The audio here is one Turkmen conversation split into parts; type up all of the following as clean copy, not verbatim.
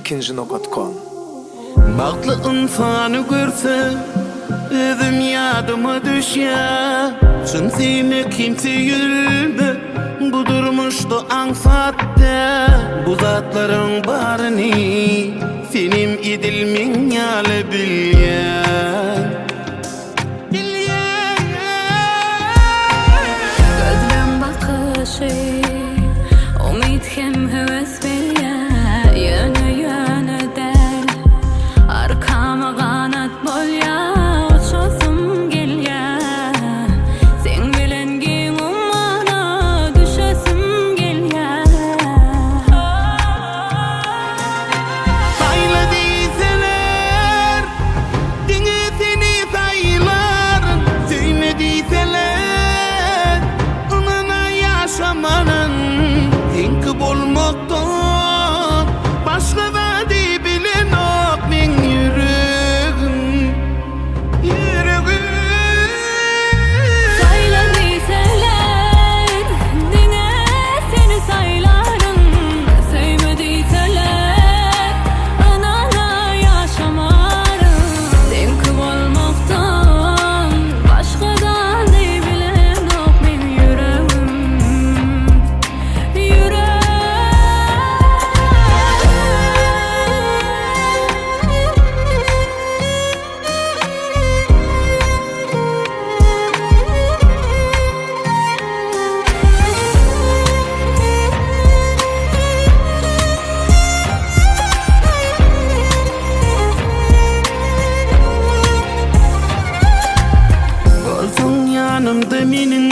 Ilkinji nokat kom. Bagtly ynsany görsem, özüm ýadyma düşýär. Çyn söýmek hem söýülmek bu durmuşda aňsat däl. Bu zatlaryň baryny senem edil meň ýaly bilýäň. Bilýäň. Gözleň bakyşy umyt hem höwes berýär, ýöne ýöne däl. Arkama ganat bolýar, uçasym gelýär. Seň bilen giň ummana düşesim gelýär. Saýla diýseler, diňe seni saýlaryn. Söýme diýseler, ynana ýaşamaryn. Seňki bolmakdan başga zady bilenok meň ýüregim, ýüregim. Saýla diýseler, diňe seni saýlaryn. Söýme diýseler, ynana ýaşamaryn. Seňki bolmakdan başga zady bilenok meň ýüregim, ýürek. Bolsaň ýanymda meniň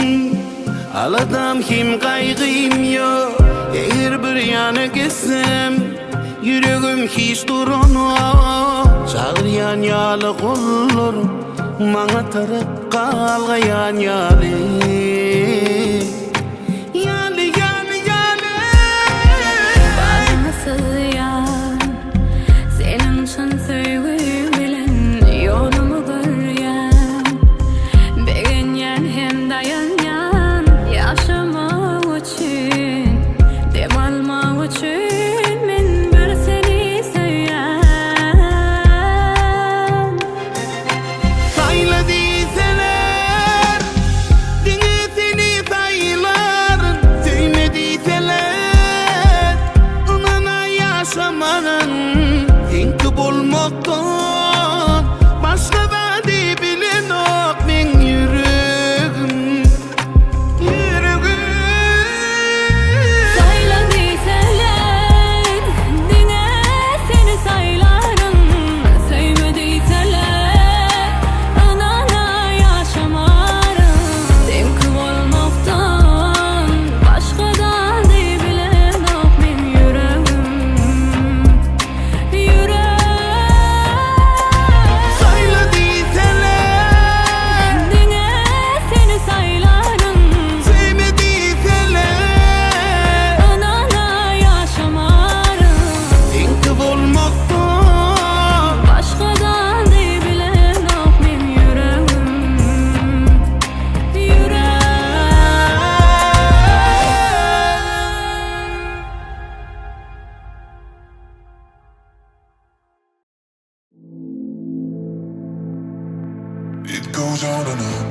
aladam hem gaýgym ýok. Eger bir ýana gitsem, ýüregim hiç duranok. Çagyrýan ýaly gollarym maňa tarap galgaýan ýaly. Ýaly, ýaly, ýaly. Baryňy syzýan, seniň çyn söýgüň bilen ýolumy görýän. Begenýän hem daýanýan ýaşamak üçin, dem almak üçin men bir seni söýýän. Saýla diýseler, diňe seni saýlaryn. Söýme diýseler, ynana ýaşamaryn. Seňki bolmakdan başga zady bilenok meň ýüregim, ýüregim. Saýla diýseler, diňe seni saýlaryn. Söýme diýseler, ynana ýaşamaryn. Seňki bolmakdan başga zady bilenok meň ýüregim, ýürek. Saýla diýseler, Diňe seni saýlaryn. Söýme diýseler, Ynana ýaşamaryn. Seňki bolmakdan Başga zady bilenok meň ýüregim, ýürek. It goes on and on.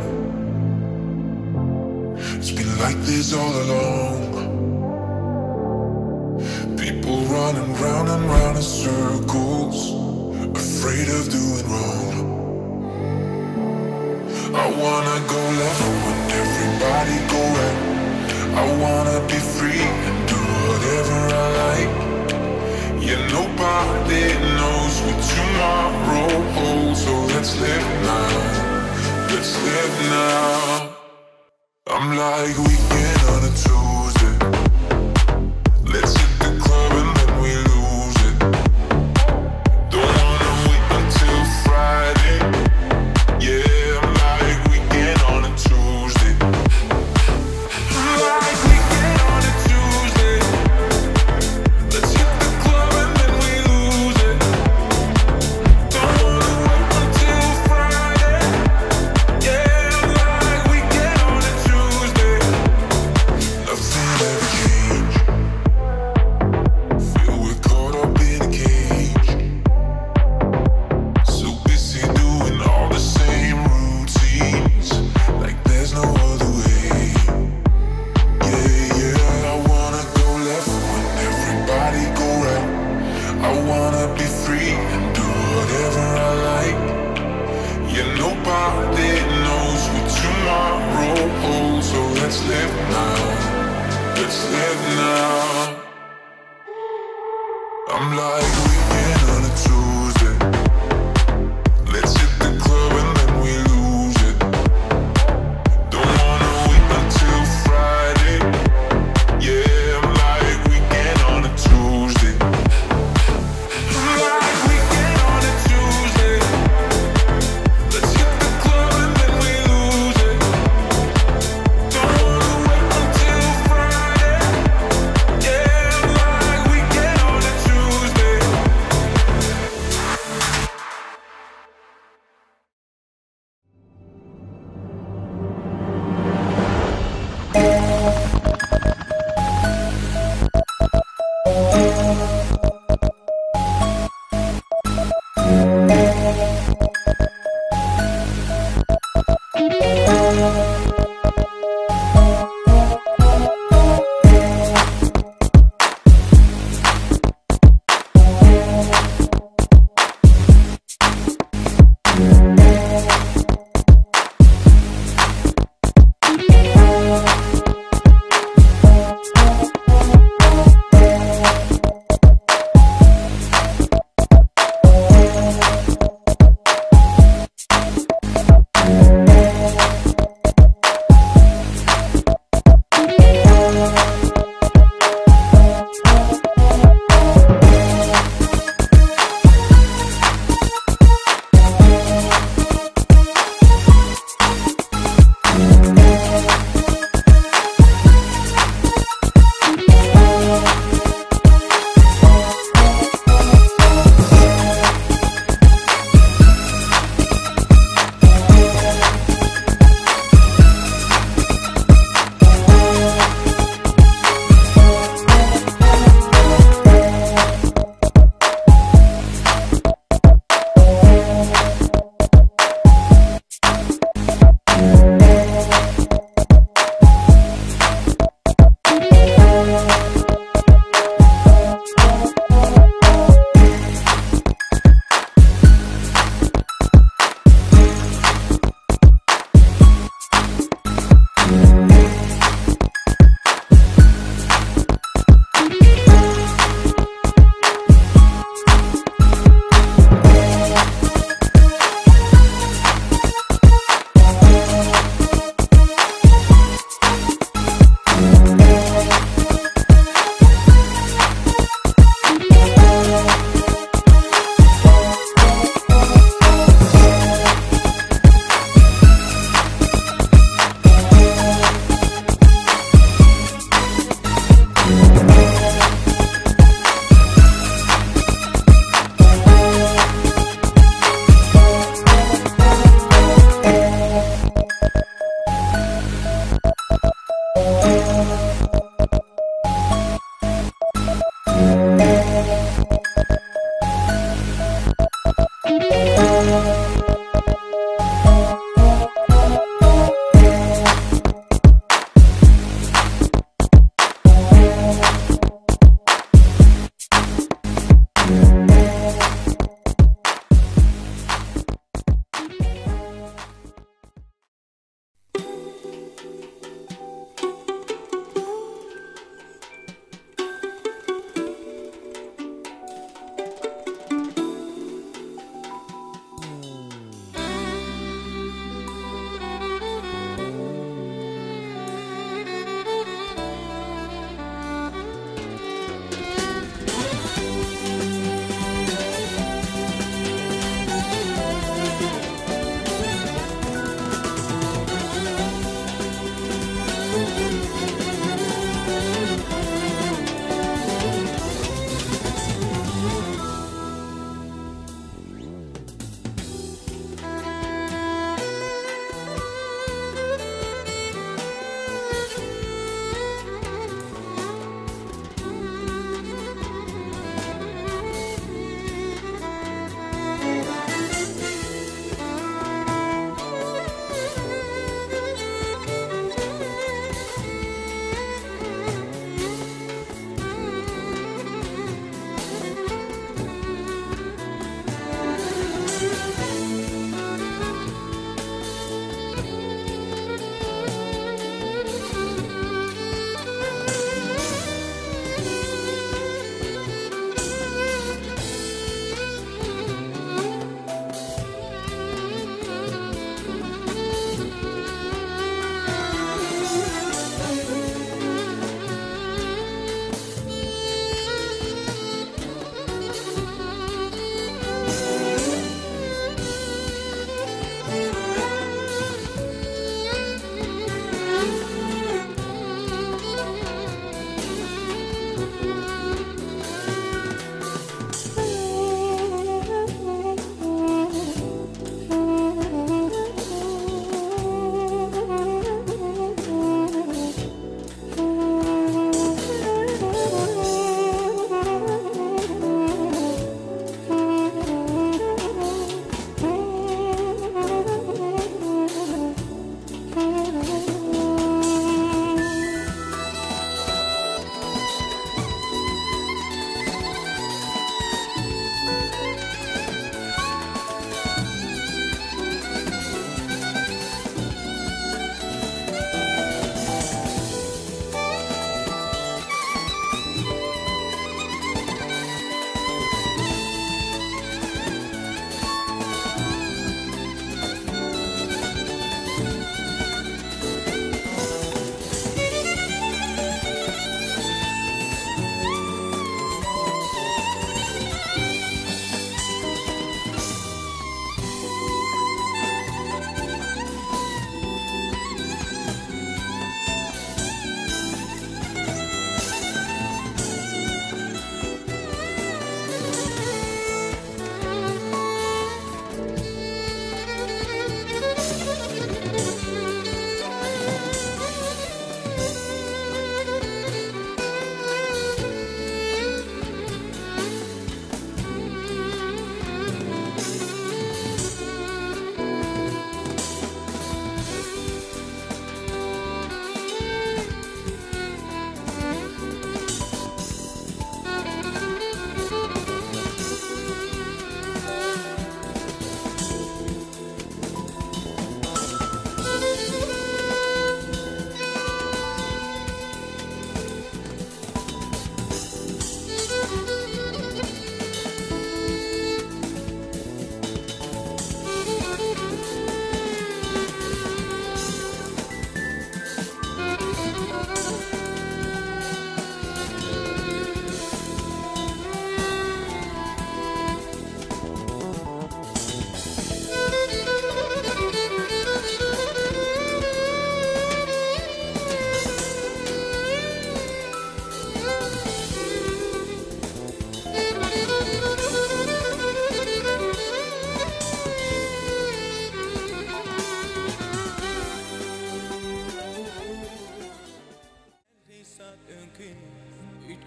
It's been like this all along. People running round and round in circles, afraid of doing wrong. I wanna go left when everybody go right. I wanna be free and do whatever I like. Yeah, nobody knows what tomorrow holds, so let's live now. Let's live now. I'm like weekend on a Tuesday. Let's hit the club and then we lose it. Don't wanna wait until Friday. Yeah, I'm like weekend on a Tuesday. I'm like weekend on a Tuesday. Let's hit the club and then we lose it. Don't wanna wait until Friday. Yeah, I'm like weekend on a Tuesday. knows what tomorrow holds. So let's live now. Let's live now. I'm like weekend on a Tuesday. Let's hit the club and then we lose it. Don't wanna wait until Friday. Yeah, I'm like weekend on a Tuesday. I'm like weekend on a Tuesday. Let's hit the club and then we lose it. Don't wanna wait until Friday. Yeah, I'm like weekend on a Tuesday.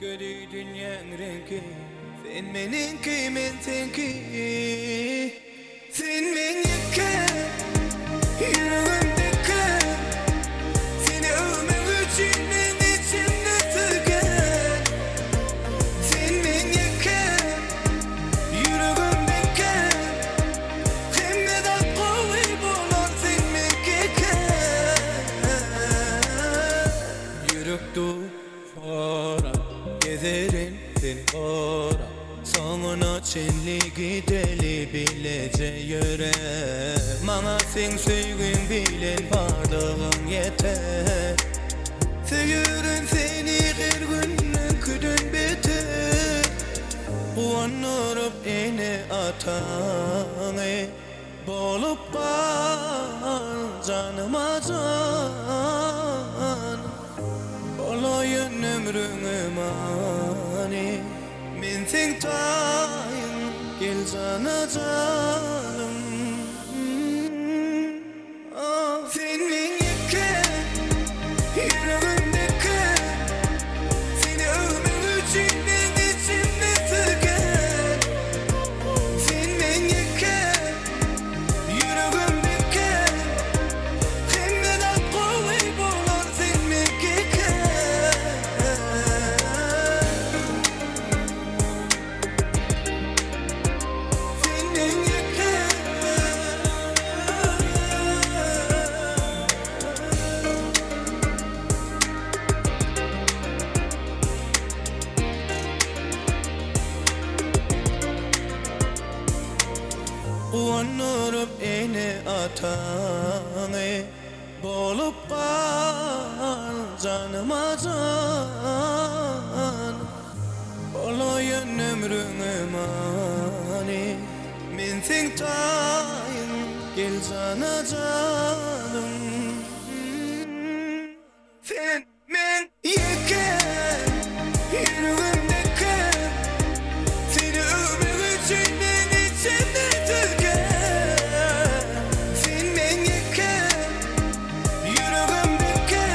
Üýtgedi dünýäň reňki. Sen meniňki, men seňki. Sen meň ýeke, ýüregimdeki. Seni öwmek üçin men içimde tüken. Sen meň ýeke, ýüregimdeki. Hemme zat gowy bolar sen meňkike. Ýürek dufara gezerin seni gorap. Soňuna çenli gideli bileje ýöre. Maňa seň söýgüň bilen barlygyň ýeter. Söýerin seni her gün öňküden beter. Guwandyryp ene-ataňy bolup gal janyma jan. Bolaýyn ömrüňe many. Men seň taýyň gel jana janym. Sen meň ýeke ýüregimdeki. Seni öwmek üçin men içimde tüken. Sen meň ýeke ýüregimdeki. Hemme zat gowy bolar sen meňkike. Sen meň ýeke. Guwandyryp ene-ataňy bolup gal janyma jan. Bolaýyn ömrüňe many. Men seň taýyň gel jana janym. Sen meň ýeke ýüregimdeki. Seni öwmek üçin men içimde tüken. Sen meň ýeke ýüregimdeki.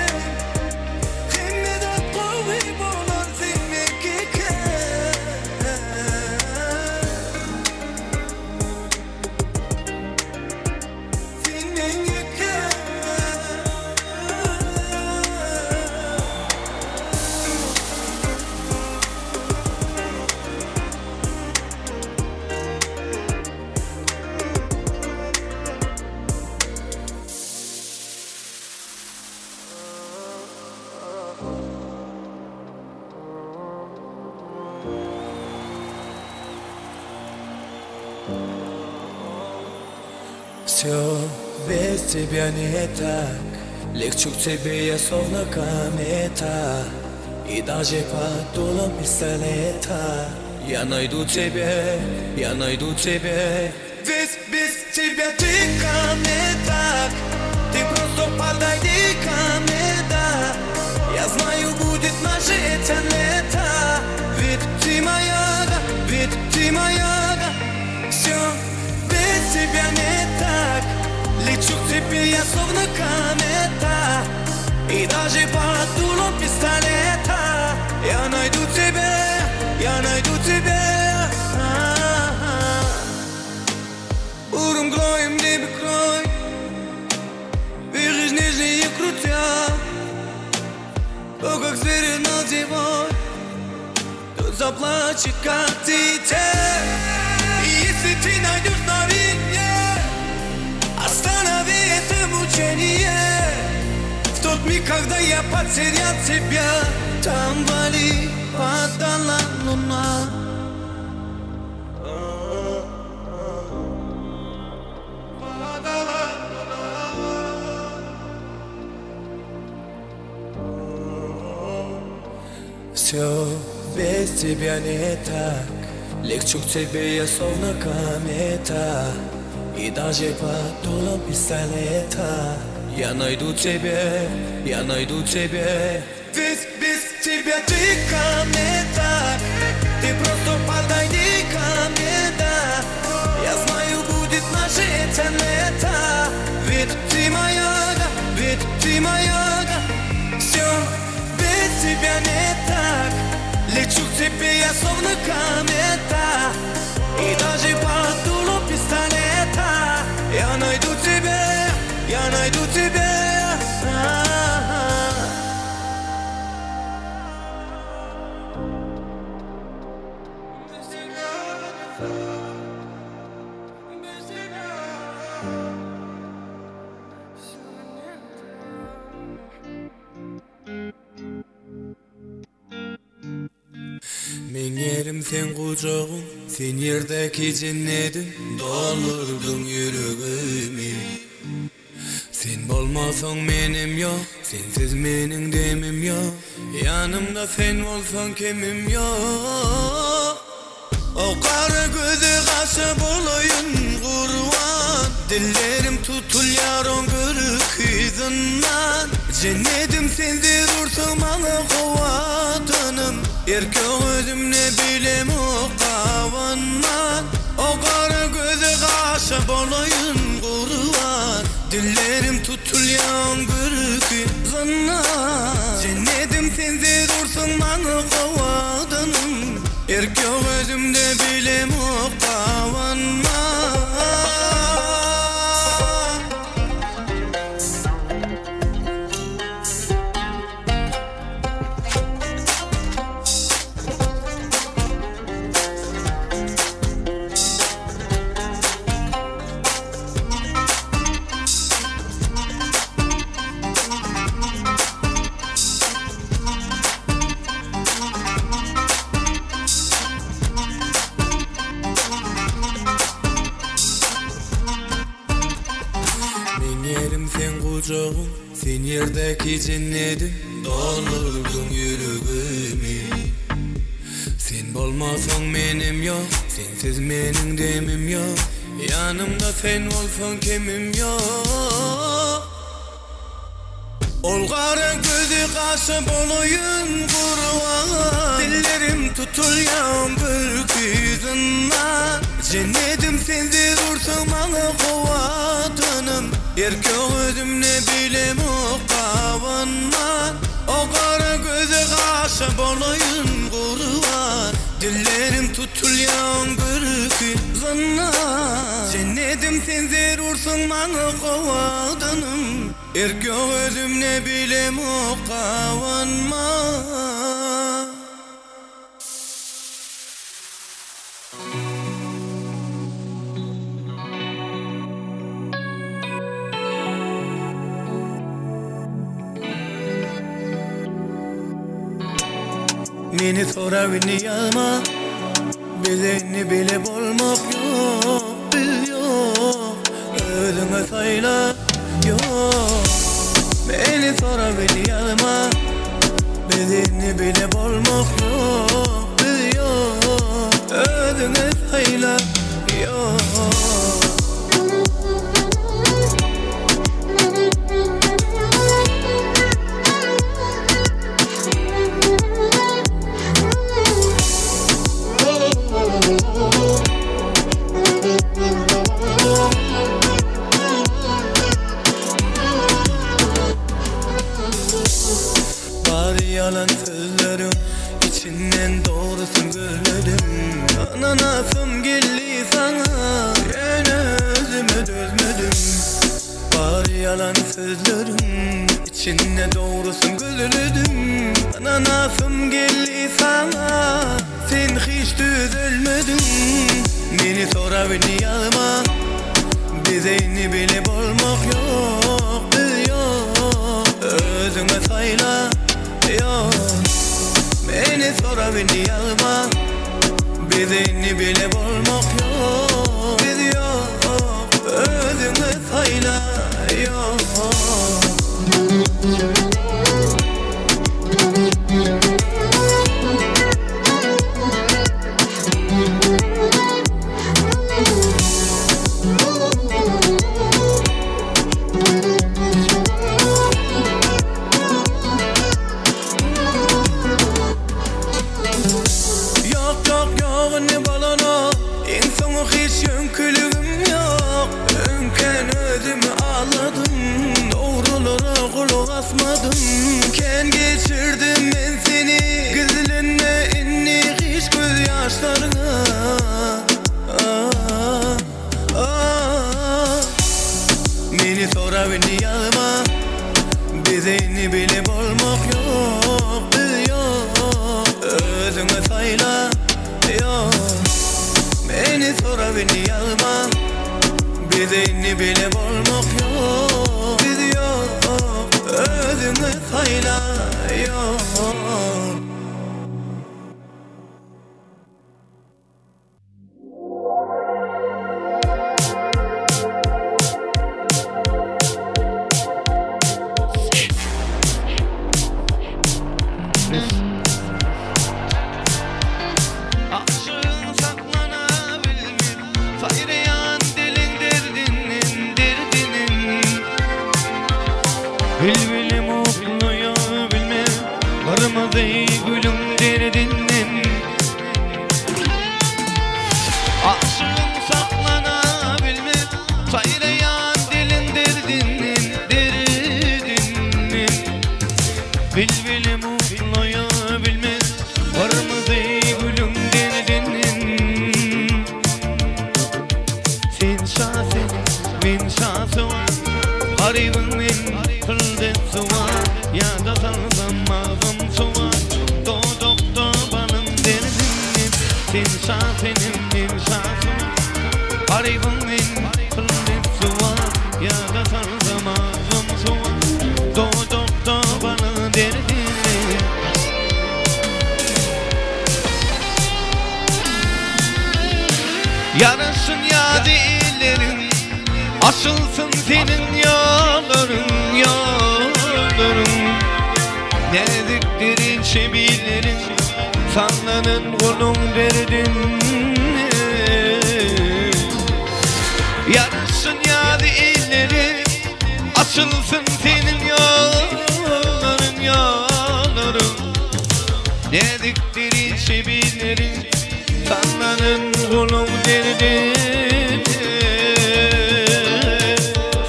Hemme zat gowy bolar sen meňkike. Sen meň ýeke. Все без тебя не так. Лечу к тебе я словно комета. И даже под дулом пистолета я найду тебя, я найду тебя. Ведь без тебя ты ко мне так. Ты просто подойди ко мне, да. Я знаю, будет наше это лето. Ведь ты моя, да, ведь ты моя, да. Все без тебя не так. Лечу к тебе я словно комета. И даже под дулом пистолета я найду тебя, я найду тебя. Утром гроем небе крой, Бежишь нежнее крутя. То, как звери над зимой, тот заплачет, как дитя. И если ты найдешь на вине, останови это мучение. В тот миг, когда я потерял тебя, там вали падала луна. Все без тебя не так. Лечу к тебе я словно комета. И даже под дулом пистолета я найду тебя, я найду тебя. Ведь без тебя ты ко мне так. Ты просто подойди ко мне, да. Я знаю, будет наше это лето. Ведь ты моя, да, ведь ты моя, да. Все без тебя не так. Лечу к тебе я словно комета И даже под дулом пистолета Я найду тебя, я найду тебя А-а-а. Без тебя не так, без тебя всё не так. Meň ýerim seň gujagyň, sen ýerdäki jennedim, Doldurdyň ýüregimi. Sen bolmasaň menem ýok, sensiz meniň demim ýok, Ýanymda sen bolsaň kemim ýok. O gara göze gaşa bolaýyn gurban, Dillerim tutulýar oň görki yzyndan. Jennedim sen zerursyň maňa howadanym, Erkek özümne bilemok gabanman. O gara göze gaşa bolaýyn gurban, Dillerim tutulýar oň görki yzyndan. Jennedim sen zerursyň maňa howadanym, Erk ýok özümde bilemok gabanman. Meň ýerim seň gujagyň, sen ýerdäki jennedim, Doldurdyň ýüregimi. Sen bolmasaň menem ýok, sensiz meniň demim ýok, Ýanymda sen bolsaň kemim ýok. Ol gara gözi gaşa bolaýyn gurban, Dillerim tutulýan gülki yzyndan. Jennedim sen zerursyň maňa howadanym, Erkek özümne bilemok gabanman. O gara gözi gaşa bolaýyn gurban, Dillerim tutulýan gülki yzyndan. Jennedim sen zerursyň maňa howadanym, Erkek özümne bilemok gabanman. Meni sorap indi ýazma, Bize indi bile bolmak ýok, biz ýok, Özüňe saýla ýok. Meni sorap indi ýazma, Bize indi bile bolmak ýok, biz ýok, Özüňe saýla ýok. Bary ýalan sözleriň içinden dogrusyny gözledim. Ynanasym geldi saňa, ýöne özüme dözmedim. Bary ýalan sözleriň içinde dogrusyny gözledim. Ynanasym geldi saňa, sen hiç düzelmediň. Meni sorap indi ýazma, bize indi bile bolmak ýok, biz ýok, Özüňe saýla ýok. Meni sorap indi ýazma, bize indi bile bolmak ýok, biz ýok, Özüňe saýla ýok. Ýok, ýok, ýok, indi bolanok, iň soňy hiç ýöňküligim ýok. Öňkän özümi aldadym, dogrulara gulak asmadym. Kän geçirdim men seni, gizlenme indi. ýaşlaryňa Meni sorap indi ýazma Bize indi bile bolmak ýok Biz ýok Özüňe saýla ýok Meni sorap indi ýazma Bize indi bile bolmak ýok Biz ýok Özüňe saýla ýok. Aşygyň saklanabilmez Saýraýan diliň derdinden, derdinden Bilbilim uklaýa bilmez Gyrmyzy gülüň derdinden Aşygyň saklanabilmez Saýraýan diliň derdinden, derdinden Bilbilim uklaýa bilmez Gyrmyzy gülüň derdinden Sen şa sen, men şasuwar Garybyň men, pulden suwar Ýada salsam agzym suwar Dodakda balyň derdinden Sen şa senem, men şasuwar Garybyň men, pulden suwar Ýada salsam agzym suwar Dodakda balyň derdinden Ýaraşsyn ýady illeriň, Açylsyn seniň ýollaryň, ýollaryň. Näzikdir inçe billeriň, Sallanan goluň derdinde. Ýaraşsyn ýady illeriň, Açylsyn seniň ýollaryň, ýollaryň. Näzikdir inçe billeriň, Sallanan goluň derdine.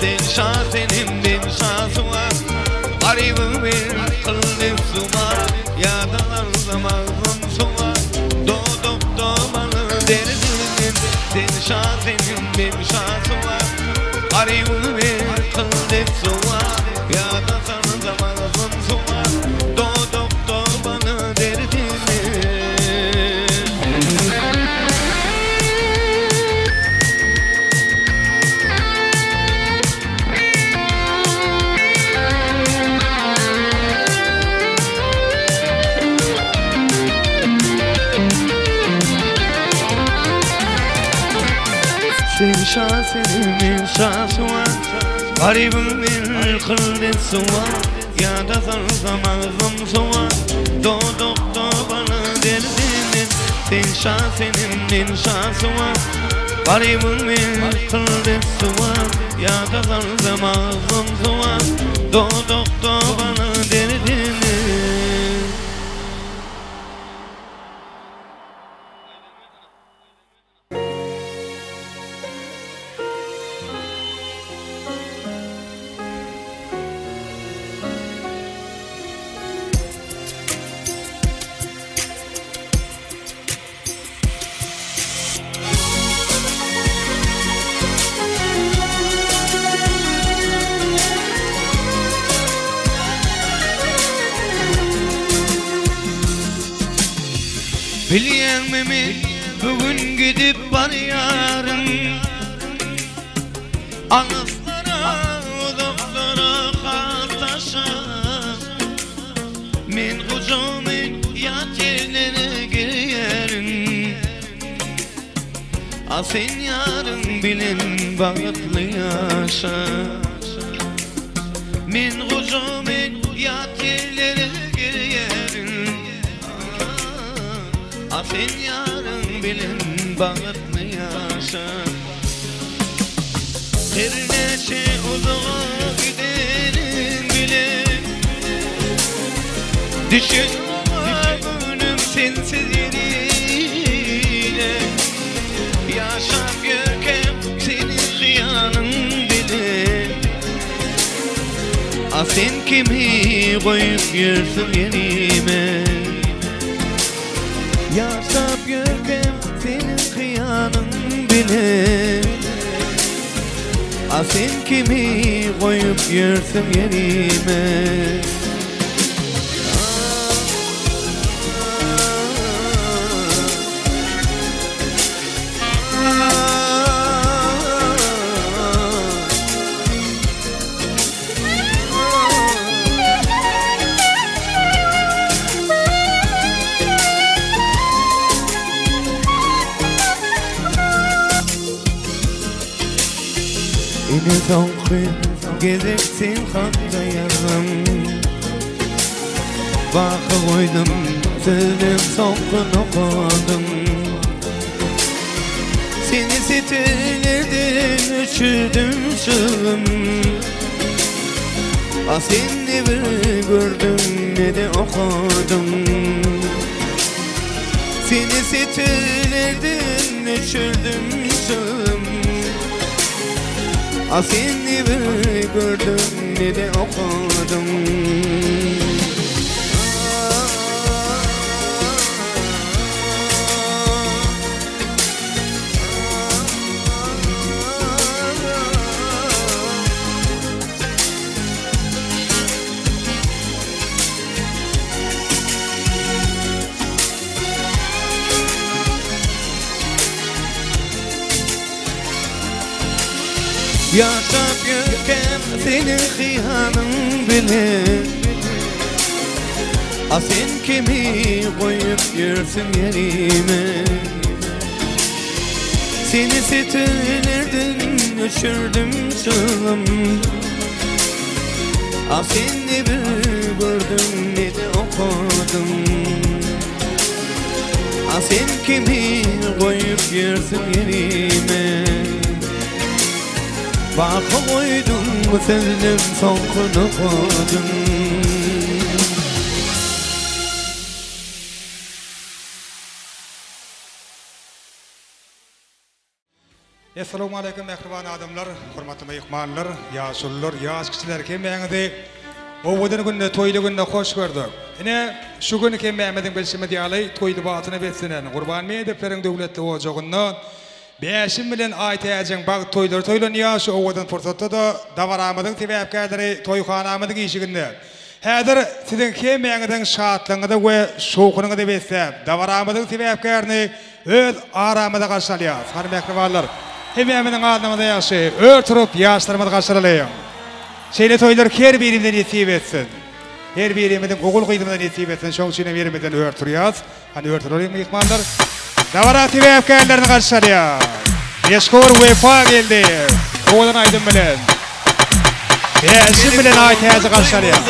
Sen şa senem men şasuwar, Garybyň men kyldy suwar, Ýada galsam agzym suwar, Dodakda baly derdinim. Sen şa senem men şasuwar, Garybyň men kyldy suwar, Ýada salsam agzym suwar, Dodakda baly derdinim. Sen şa senem men şasuwar, Garybyň men kyldy suwar, Ýada salsam agzym suwar, Dodakda baly derdinim. Sen şa senem men şasuwar, Garybyň men kyldy suwar, Ýada salsam agzym suwar, Dodakda baly derdinim. Bilýäňmi men bu gün gidip barýaryn Alyslara uzaklara gardaşa Men gujagmy ýat ýerlere gerýärin A sen ýaryň bilen bagtly ýaşa Men gujagmy ýat ýerlere gerýärin A sen ýaryň bilen bagtly ýaşa Her näçe uzaga gidenim bile Düşen günüm sensiz ýerine Ýaşap ýörkäm seniň hyýalyň bile A sen kimi goýup ýörsüň ýerime? Ýaşap ýörkäm seniň hyýalyň bilen A sen kimi goýup ýörsüň ýerime. Ine soňky gezek sen hakda ýazdym Baky goýdum sözleň soňky nokadyn Seni setirlerden öçürdüm çygym A sen ne bir gördüň ne-de okadyň Seni setirlerden öçürdüm çygym A sen ne bir gördüň ne-de okadyň. Ýaşap ýörkäm seniň hyýalyň bilen A sen kimi goýup ýörsüň ýerime Seni setirlerden öçürdüm çygym A sen ne bir gördüň ne-de okadyň A sen kimi goýup ýörsüň ýerime Baky goýduň sözlem soňky nokadyn. Essalawmaleýkum mähriban adamlar, hormatly myhmanlar, ýaşulular, ýaş kiçiler hemmäňizi owadan günde, toýly günde hoş gördük. Ine, şu gün hemmämiziň bilşimiz ýaly toý lybasyna beslenen Gurbanmedowlaryň döwletli ojagynda Bäşim bilen Aýtäjiň bagt toýlary toýlanýar, şu owadan pursatda-da dabaramyzyň sebäpkärleri toýhanamyzyň işiginde. Häzir siziň hemmäňiziň şatlygyňyza we şowhunyňyza besläp, dabaramyzyň sebäpkärini öz aramyza garşy alýarys. Hany mähribanlar, hemmämiziň alnymyza ýagşy, ör turup ýaşlarymyzy garşy alalyň. Şeýle toýlar her birimize nesip etsin. Her birimiziň ogul-gyzymyza nesip etsin. Şoň üçin hem ýerimizden ör turýarys. Hany ör turalyň myhmanlar. Dabara sebäpkärlerini garşy alýar. Meşhur Wepa geldi. Owadan aýdym bilen. Bäşim bilen Aýtäji garşy alýar.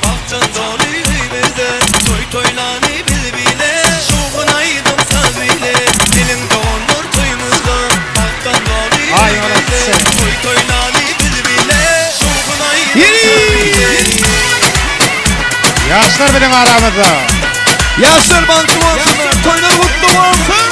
Bagtdan doly öýmüzde Toý toýlany biz bile Şowhun aýdym saz bile Geliň doganlar toýumyzda Bagtdan doly öýmüzde Toý toýlany biz bile Şowhun aýdym saz bile. Ýaşlar biziň aramyzda. Ýaşlar bagtly bolsunlar, toýlar gutly bolsun!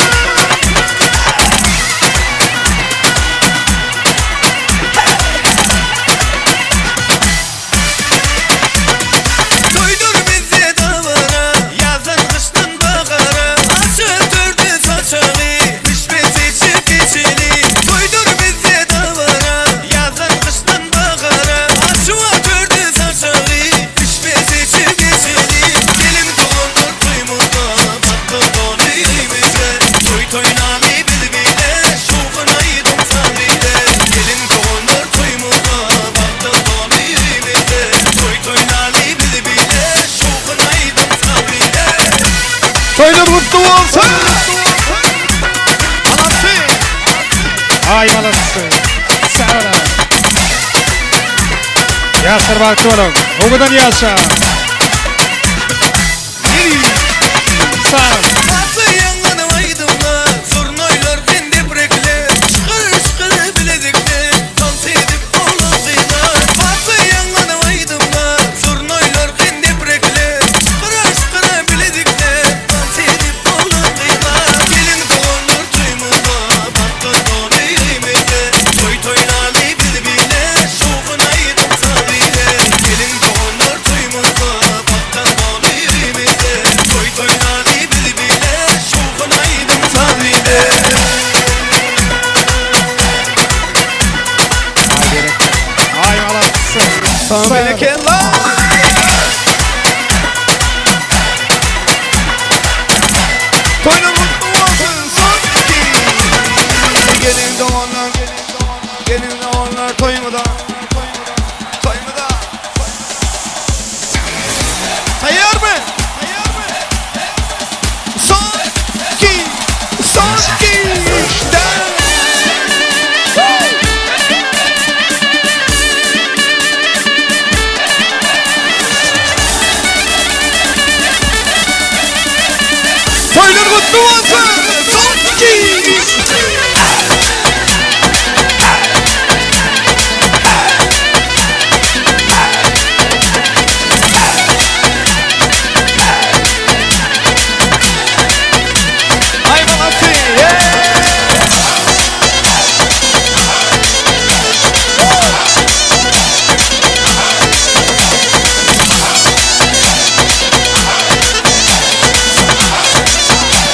Toýdur bizde dabara, Ýazdan gyşdan bahara, Açyp törde saçagy, Pişme seçip geçeli. Toýdur bizde dabara, Ýazdan gyşdan bahara, Açyp törde saçagy, Pişme seçip geçeli. Geliň doganlar toýumyza, Bagtdan doly öýmüzde, Toý toýlaly biz bile, Şowhun aýdym saz bile. Geliň doganlar toýumyza, Bagtdan doly öýmüzde, Toý toýlaly biz bile, Şowhun aýdym saz bile. Toýlar gutly bolsun! Alasy! Aý alasy. Sag boluň. Ýaşlar bagtly boluň. Owadan ýaşaň. Sag. Tatly ýaňlanyp aýdymlar, Zurnaýlar hem deprekler, Şykyr-şykyr bilezikler, Tans edip oglan-gyzlar. Tatly ýaňlanyp aýdymlar, Zurnaýlar hem deprekler, Şykyr-şykyr bilezikler, Tans edip oglan-gyzlar. Geliň doganlar toýumyza, Bagtdan doly öýmüzde, Toý toýlaly biz bile, Şowhun aýdym-saz bile. Geliň doganlar toýumyza, Bagtdan doly öýmüzde, Toý toýlaly biz bile. Berekella! Toýlar gutly bolsun, son iki. Gelin doganlar, gelin doganlar toýumyza. Toýumyza. Taýýarmy? Son iki, son iki. Toýlar gutly bolsun! Son iki. Aý malasy!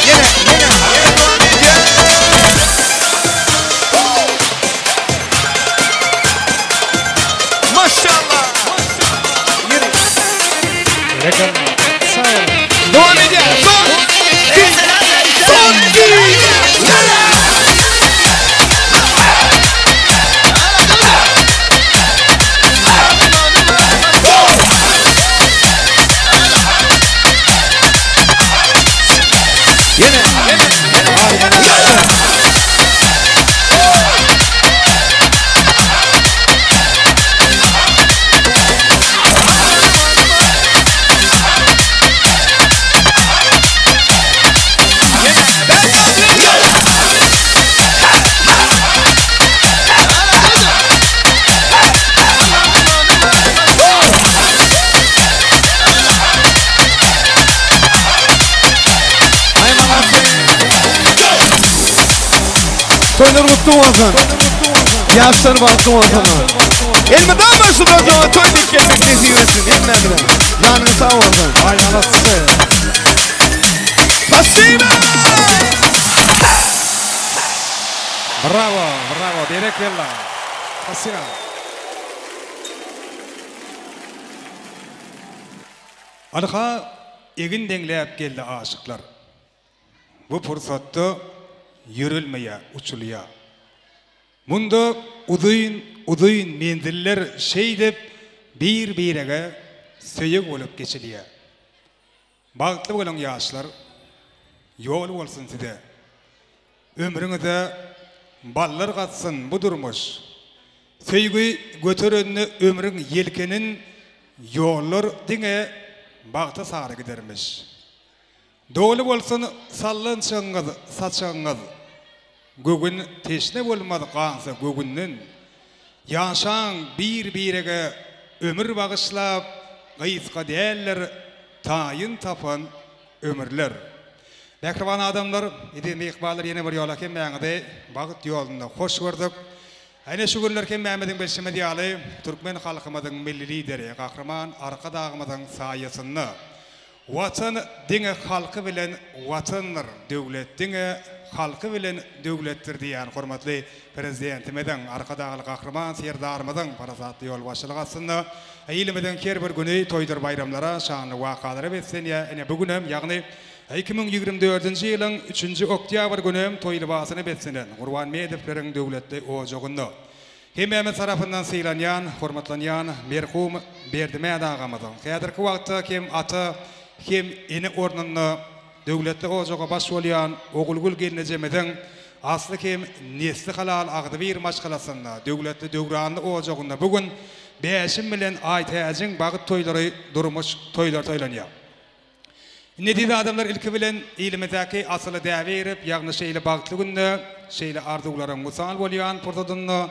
Ýene, ýene, ýene dowam edýär. Maşallah. Ýene. Berekella. Sag boluň. Dowam edýär. Son iki. Son iki. Ýene, ýene, ýene, ýene. Toýlar gutly bolsun. Ýaşlar bagtly bolsun. Elmydama şu rajona toý diýip gelmek nesip etsin hemmämize. Janyňyz sag bolsun. Aý alasy. Spasiba! Bravo, bravo, berekella. Spasiba. Anha egin deňläp geldi aşyklar. Bu pursatda ýörelmeýär, uçulýar. Munda uzyn, uzyn menziller şeýdip bir-birege söýeg bolup geçilýär. Bagtly boluň ýaşlar, ýol bolsun size. Ömrüňize ballar gatsyn bu durmuş. Söýgi göterende ömrüň ýelkenin ýollar diňe bagta sary gidermiş. Doly bolsun sallançagyňyz, saçagyňyz, Göwün teşne bolmaz gansa göwünden. Ýaşaň bir-birege ömür bagyşlap, Gysga däldir taýyn tapan ömürler. Mähriban adamlar, eziz myhmanlar ýene bir ýola hemmäňizi bagt ýolunda hoş gördük. Ene şu günler hemmämiziň bilşimiz ýaly, türkmen halkymyzyň Milli Lideri Gahryman Arkadagymyzyň saýasynda Watan diňe halky bilen Watandyr, döwlet diňe halky bilen döwletdir diýýän hormatly Prezidentimiziň, Arkadagly Gahryman Serdarymyzyň parasatly ýolbaşçylygy astynda ilimiziň her bir güni toýdur baýramlara, şanly wakalara beslenýär. Ine, bu günem, ýagny 2024-nji ýylyň üçünji oktýabr günem toý lybasyna beslenen Gurbanmedowlaryň döwletli ojagynda Hemmämiz tarapyndan sylanýan, hormatlanýan merhum Berdimäd agamyzyň häzirki wagtda hem ata, hem ene ornunda döwletli ojaga baş bolýan Ogulgül gelnejemiziň asly hem nesli halal agzybir maşgalasynda, döwletli döwranly ojagynda bu gün Bäşim bilen Aýtäjiň bagyt toýlary durmuş toýlary toýlanýar. Indi eziz adamlar ilki bilen ilimizdäki asyly däbe eýerip, ýagny şeýle bagtly günde, şeýle arzuwlaryň wysal bolýan pursadynda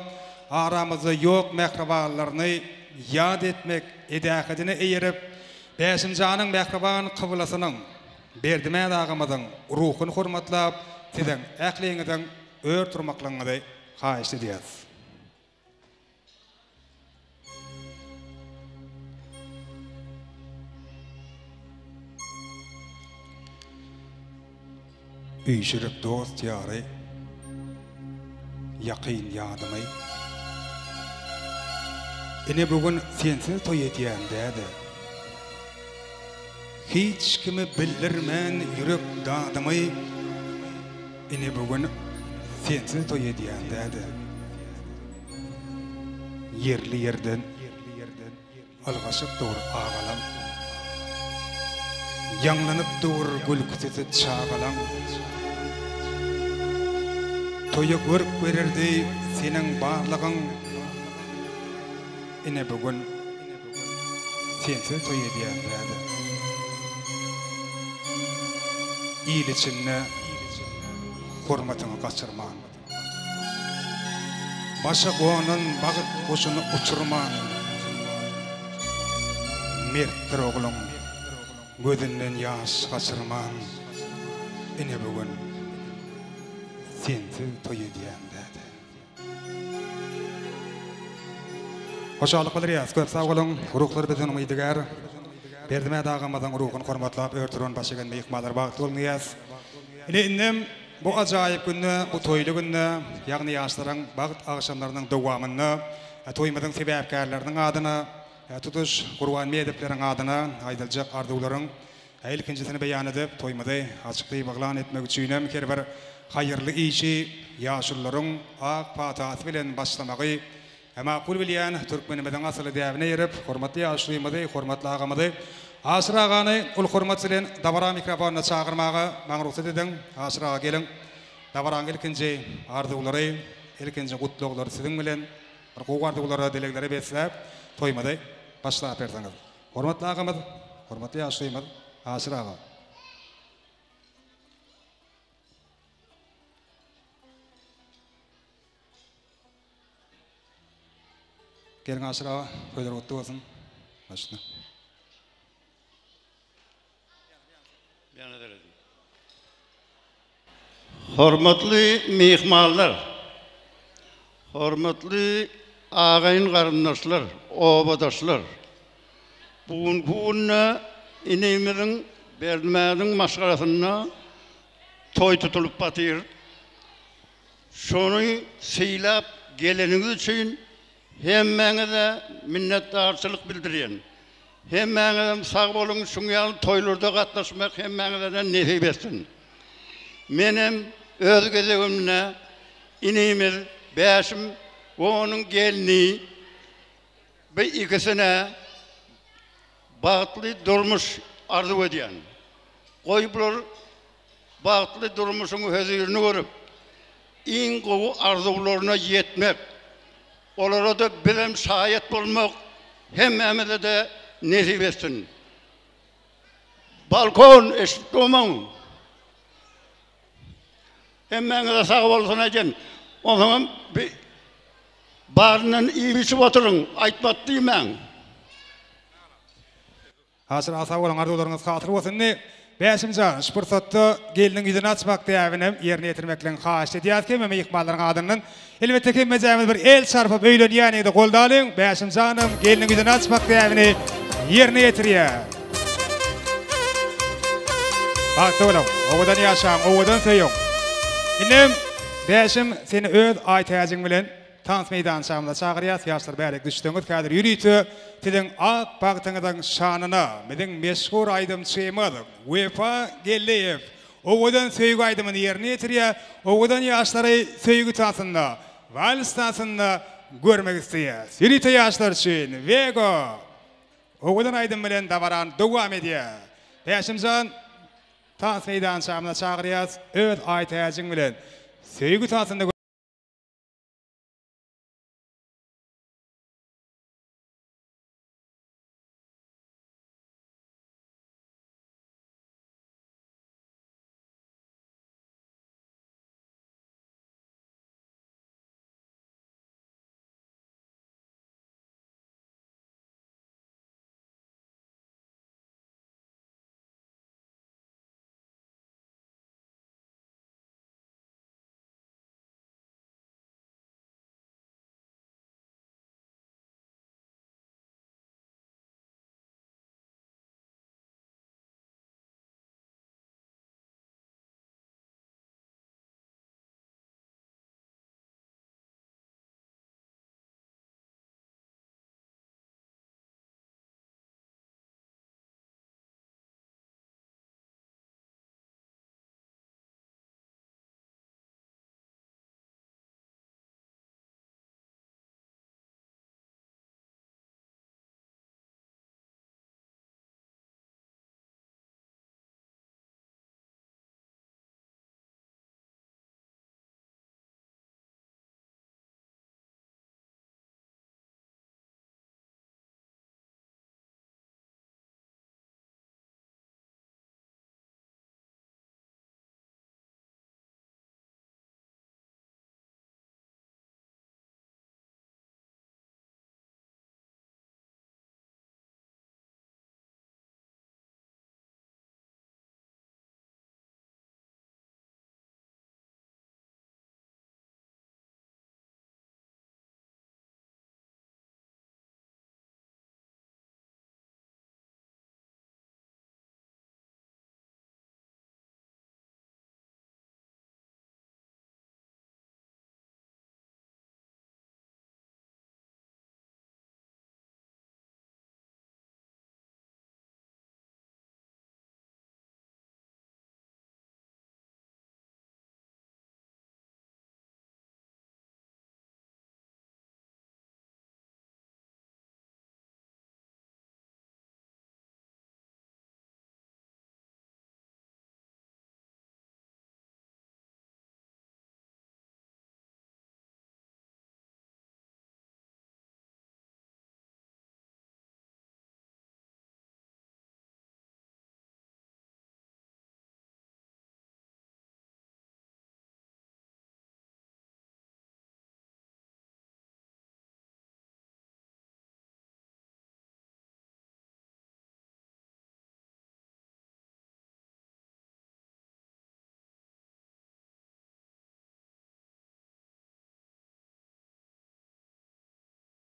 aramyzda ýok mähribanlaryny ýat etmek edähedine eýerip, Bäşimjanyň mähriban kyblasynyň, Berdimäd agamyzyň ruhuny hormatlap, siziň ähliňiziň ör turmaklygyňyzy haýyşt edýäris. Üýşürip dost-ýary, ýakyn-ýadymy. Ine bu gün sensiz toý edýän däde. Hiç kime bildirmän ýürek dadymy Ine bu gün sensiz toý edýän däde. Ýerli ýerden ylgaşyp dur agalam. Ýaňlanyp dur gülki sesi çagalaň. Toýa görk bererdi seniň barlygyň. Ine bu gün sensiz toý edýän däde. Il içinde hormatyňy gaçyrman. Başa gonan bagt guşuny uçurman. Mertdir ogluň gözünden ýaş gaçyrman. Ine bu gün sensiz toý edýän däde. Hoşallyk bildirýäs. Köp sag boluň. Ruhlar bizden umydygär. Berdimäd agamyzyň ruhuny hormatlap ör turan baş egen myhmanlar bagtly boluň diýýäs. Ine indem bu ajaýyp günde, bu toýly günde, ýagny ýaşlaryň bagt agşamlarynyň dowamynda toýumyzyň sebäpkärleriniň adyna, tutuş Gurbanmedepleriň adyna aýdyljak arzuwlaryň Ilkinjisini beýan edip, toýumyzy açyk diýip yglan etmek üçinem her bir haýyrly işi ýaşulularyň ak patasy bilen başlamagy makul bilýän türkmenimiziň asyly däbine eýerip, hormatly ýaşulymyzy, hormatly agamyzy Aşyr agany uly hormat bilen dabara mikrofonyna çagyrmaga maňa rugsat ediň. Aşyr aga geliň. Dabaraň ilkinji arzuwlary, ilkinji gutlaglary siziň bilen bir gowy arzuwlara, dileglere besläp, toýumyzy başlap berseňiz. Hormatly agamyz, hormatly ýaşulymyz Aşyr aga. Geliň Aşyr aga, toýlar gutly bolsun. Başla. Hormatly myhmanlar, hormatly agaýyn-garyndaşlar, obadaşlar! Bu günki günde inimiziň Berdimädiň maşgalasynda toý tutulyp batyr. Şony sylap geleniňiz üçin hemmäňize minnetdarçylyk bildirýän. Hemmäňizem sag boluň şuň ýaly toýlarda gatnaşmak hemmäňizede nesip etsin. Menem öz gezegimde inimiz Bäşim we onuň gelni bu ikisine bagtly durmuş arzuw edýän. Goý bular bagtly durmuşyň hözirini görüp, iň gowy arzuwlaryna ýetmek, olara-da bizem şaýat bolmak hemmämize-de nesip etsin. Balkon eşidip durmaň. Hemmäňize sag bolsun aýdýan. Onsoňam bi baryndan iýip-içip oturyň, aýtmady diýmäň. Aşyr aga sag boluň arzuwlaryňyz hasyl bolsun indi Bäşim jan şu pursatda gelniň ýüzüni açmak däbinem ýerine ýetirmekligiňi haýyşt edýäs hemme myhmanlaryň adyndan elbetde hemmejämiz bir el çarpyp öýlenýänigidi goldalyň Bäşim janam gelniň ýüzüni açmak däbini ýerine ýetirýär. Bagtly boluň owadan ýaşaň owadan söýüň indem Bäşim seni öz Aýtäjiň bilen Tans meýdançamyza çagyrýas, ýaşlar bärik düşseňiz häzir ýörite siziň ak bagtyňyzyň şanyna biziň meşhur aýdymçymyz Wepa Geldiýew Owadan söýgi aýdymyny ýerine ýetirýär. Owadan ýaşlary söýgi tansynda, wals tansynda görmek isleýäs. Ýörite ýaşlar üçin Wego Owadan aýdym bilen dabarany dowam edýär. Bäşimjan tans meýdançamyza çagyrýas öz Aýtäjiň bilen söýgi tansynda.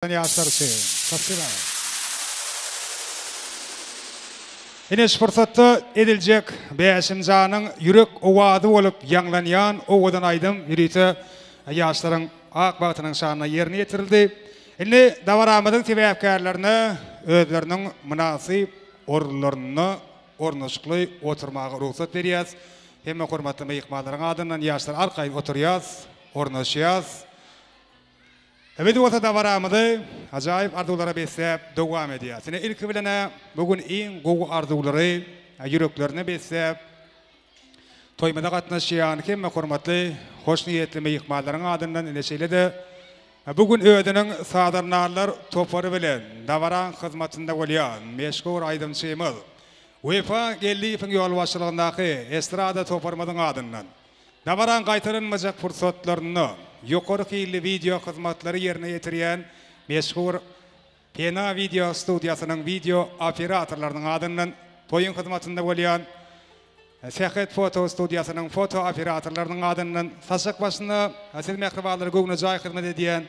Ýaşlar üçin. Spasiba. Ine şu pursatda ediljek Bäşimjanyň ýürek owazy bolup ýaňlanýan owadan aýdym ýörite ýaşlaryň ak bagtynyň şanyna ýerine ýetirildi. Indi dabaramyzyň sebäpkärlerine özleriniň mynasyp orunlarynda ornaşykly oturmaga rugsat berýäs. Hemme hormatly myhmanlaryň adyndan ýaşlar arkaýyn oturýas, ornaşýas. Biz bolsa dabaramyzy ajaýyp arzuwlara besläp dowam edýäs. Ine ilki bilen-ä bu gün iň gowy arzuwlary ýüreklerine besläp toýumyza gatnaşýan hemme hormatly, hoşniýetli myhmanlaryň adyndan ine şeýle-de bu gün özüniň sazandarlar topary bilen dabaraň hyzmatynda bolýan meşhur aýdymçymyz Wepa Geldiýewiň ýolbaşçylygyndaky estrada toparymyzyň adyndan Dabaraň gaýtalanmajak pursatlarynda ýokary hilli wideo hyzmatlary ýerine ýetirýän meşhur Pena wideo studiýasynyň wideo operatorlarynyň adyndan toýuň hyzmatynda bolýan Sähet foto studiýasynyň foto operatorlarynyň adyndan saçak başynda siz mähribanlara göwnejaý hyzmat edýän